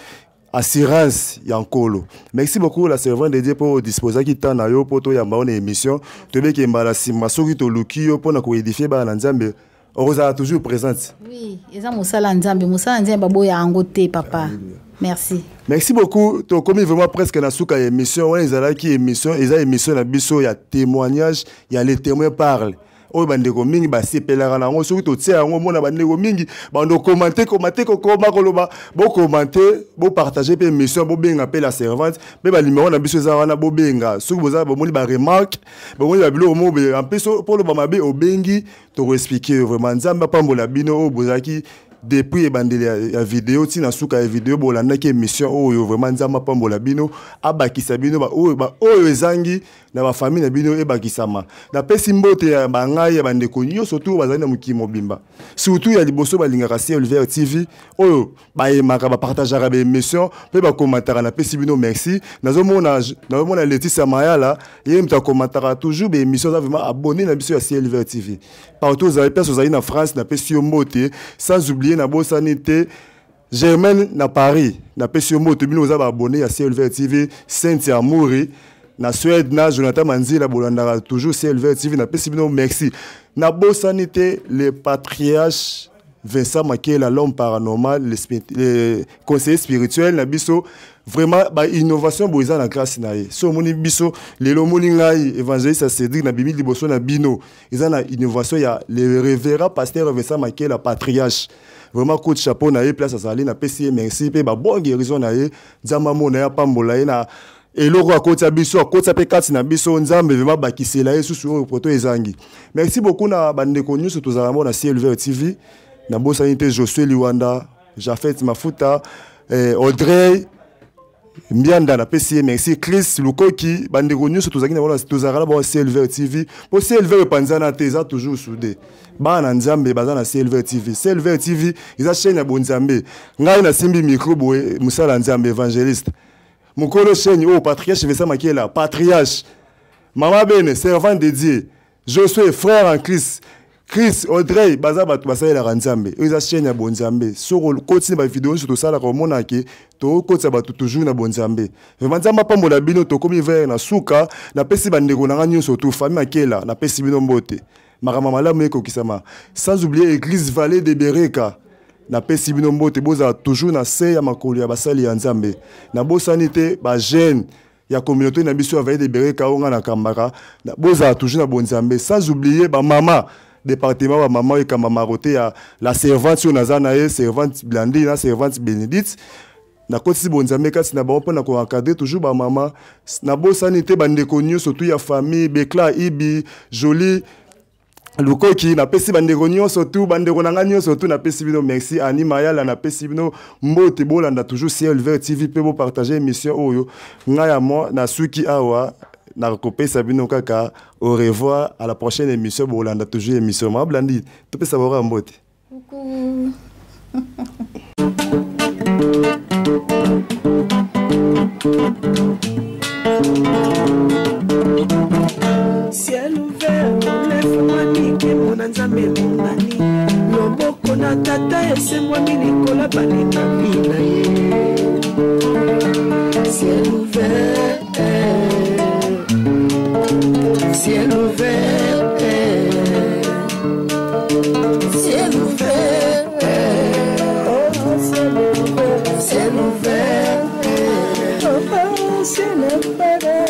assurance ya Nkolo. Merci beaucoup, la servante de Dieu, mpo odisposaki temps na yo mpo toyamba yo na émission. Toyebeki mbala nsima, soki toluki yo mpona koédifie bana na Nzambe, okozala toujours présente. Oui, eza mosala Nzambe, mosala Nzambe baboya yango te, papa. Merci. Merci beaucoup. Tokomi vraiment presque na suka ya émission. Wana ezalaki émission, eza émission na biso ya témoignage, ya Les Témoins Parle, oyo bandeko mingi basepelaka na yango. Soki totia yango, omona bandeko mingi bando commenter, commenter, kokoma, koloba. Bocommenter, bopartage mpe émission, bobenga mpe la servante mpe banuméro na biso eza wana. Bobenga soki boza, bomoni baremarque, bomoni babiloko moko boye. En plus, mpo oloba mabe, obengi, tokoexpliquer. Vraiment, Nzambe apambola bino oyo bozalaki depuis ebandeli ya video ntina suka ya video, bolandaki émission oyo. Vraiment, Nzambe apambola bino, abakisa bino baoyo ba oyo ezangi na bafamille na bino, ebakisama. Napesi mbote ya bangai ya bandeko nyonso tu bazali na mokili mobimba, surtout ya liboso balingaka Ciel Ouvert TV, oyo bayemaka, bapartageaka baémission mpe bakomantaka. Napesi bino merci. Nazomona Leticia Mayala, ye moto akomantaka toujours baémission, aza vraiment abonné na biso ya Ciel Ouvert TV. Partout ozali, place ozali na France, napesi yo mbote. Sans oublier, nabosani te Germaine na Paris, napesi yo mbote. Bino oza baabonné ya Ciel Ouvert TV. Cynthia Mouri na Suède, na Jonathan Manzila, bolandaka toujours Ciel Ouvert TV, napesi bino merci. Nabosani te le patriarche Vincent Makela, l'homme paranormal, le conseiller spirituel na biso. Vraiment, ba innovation boye eza na grâce na ye. So omoni biso lelo, omoni ngai évangéliste Cédric na bimi liboso na bino, eza na innovation ya le révérend pasteur Vincent Makela, patriarche. Vraiment, coup de chapeau na ye place azali, napesi ye merci mpe babon guérison na ye. Nzambe amona ye, apambola ye na eloko akotia biso, akotia mpe kati na biso. Nzambe vraiment bakisela ye susu oyo poto ezangi. Merci beaucoup na bandeko nyonso tozala mo na Ciel Ouvert TV. Nabosani te Josue Liwanda, Jafet Mafuta, Audrey Mbianda, napesi ye merci. Chris Lukoki, bandeko nyonso tozalaki na bango, tozalaka na bango Ciel Ouvert TV, mpo Ciel Ouvert epanzana te, eza toujours soudé. Bana na Nzambe baza na Ciel Ouvert TV. Ciel Ouvert TV eza chaîne ya bonzambe. Ngai nasimbi micro boye, mosala ya Nzambe, évangéliste, mokolo chaîne oyo, patriarche Vincent Makela, patriarche, mama Bene, servante de Dieu, Josué, frère en Christ, Chris, Audrey, baza bato basalelaka Nzambe. Oyo eza chaîne ya bonzambe. Soki okoti na bavideo nyonso tosalaka, omonake tokotisa bato toujours na bonzambe. Vraiment, Nzambe apambola bino. Tokomi vers na suka. Napesi bandeko na nga nyonso tu, famille Makela, napesi bino mbote. Makambo malamu ekokisama. Sans oublier église Vallée de Bereka, napesi bino mbote. Bozala toujours na se ya makolo ya basali ya Nzambe. Nabosani te bajeune ya communauté na biso ya Vallée de Bereka, oyo nga nakambaka. Bozala toujours na bonzambe. Sans oublier bamama département, bamama oyo ekambamaka te ya la servante oyo naza na ye, servante Blandine na servante Bénédicte, nakotisi bonzambe kati na bango mpona koencadre toujours bamama. Nabosani te bandeko nyonso tu ya famille Bekla, Ibi, Joli Lukoki, napesi bandeko nyonso tu, bandeko na ngai nyonso tu, napesi bino merci. Ani Mayala, napesi bino mbote. Bolanda toujours Ciel Ouvert TV mpe bopartage émission oyo. Ngai ya mwa nasuki awa, nakopesa bino kaka au revoir à la prochaine émission. Bolanda toujours émission. Mama Blandi, topesa bango ya mbote. Coucou. Ciel ouvert efungwami, nkembo na Nzambe emonani, loboko na Tata esembwami likolo balekami na ye. Ciel ouvert, ciel ouvert, ciel ouvert. Ciel.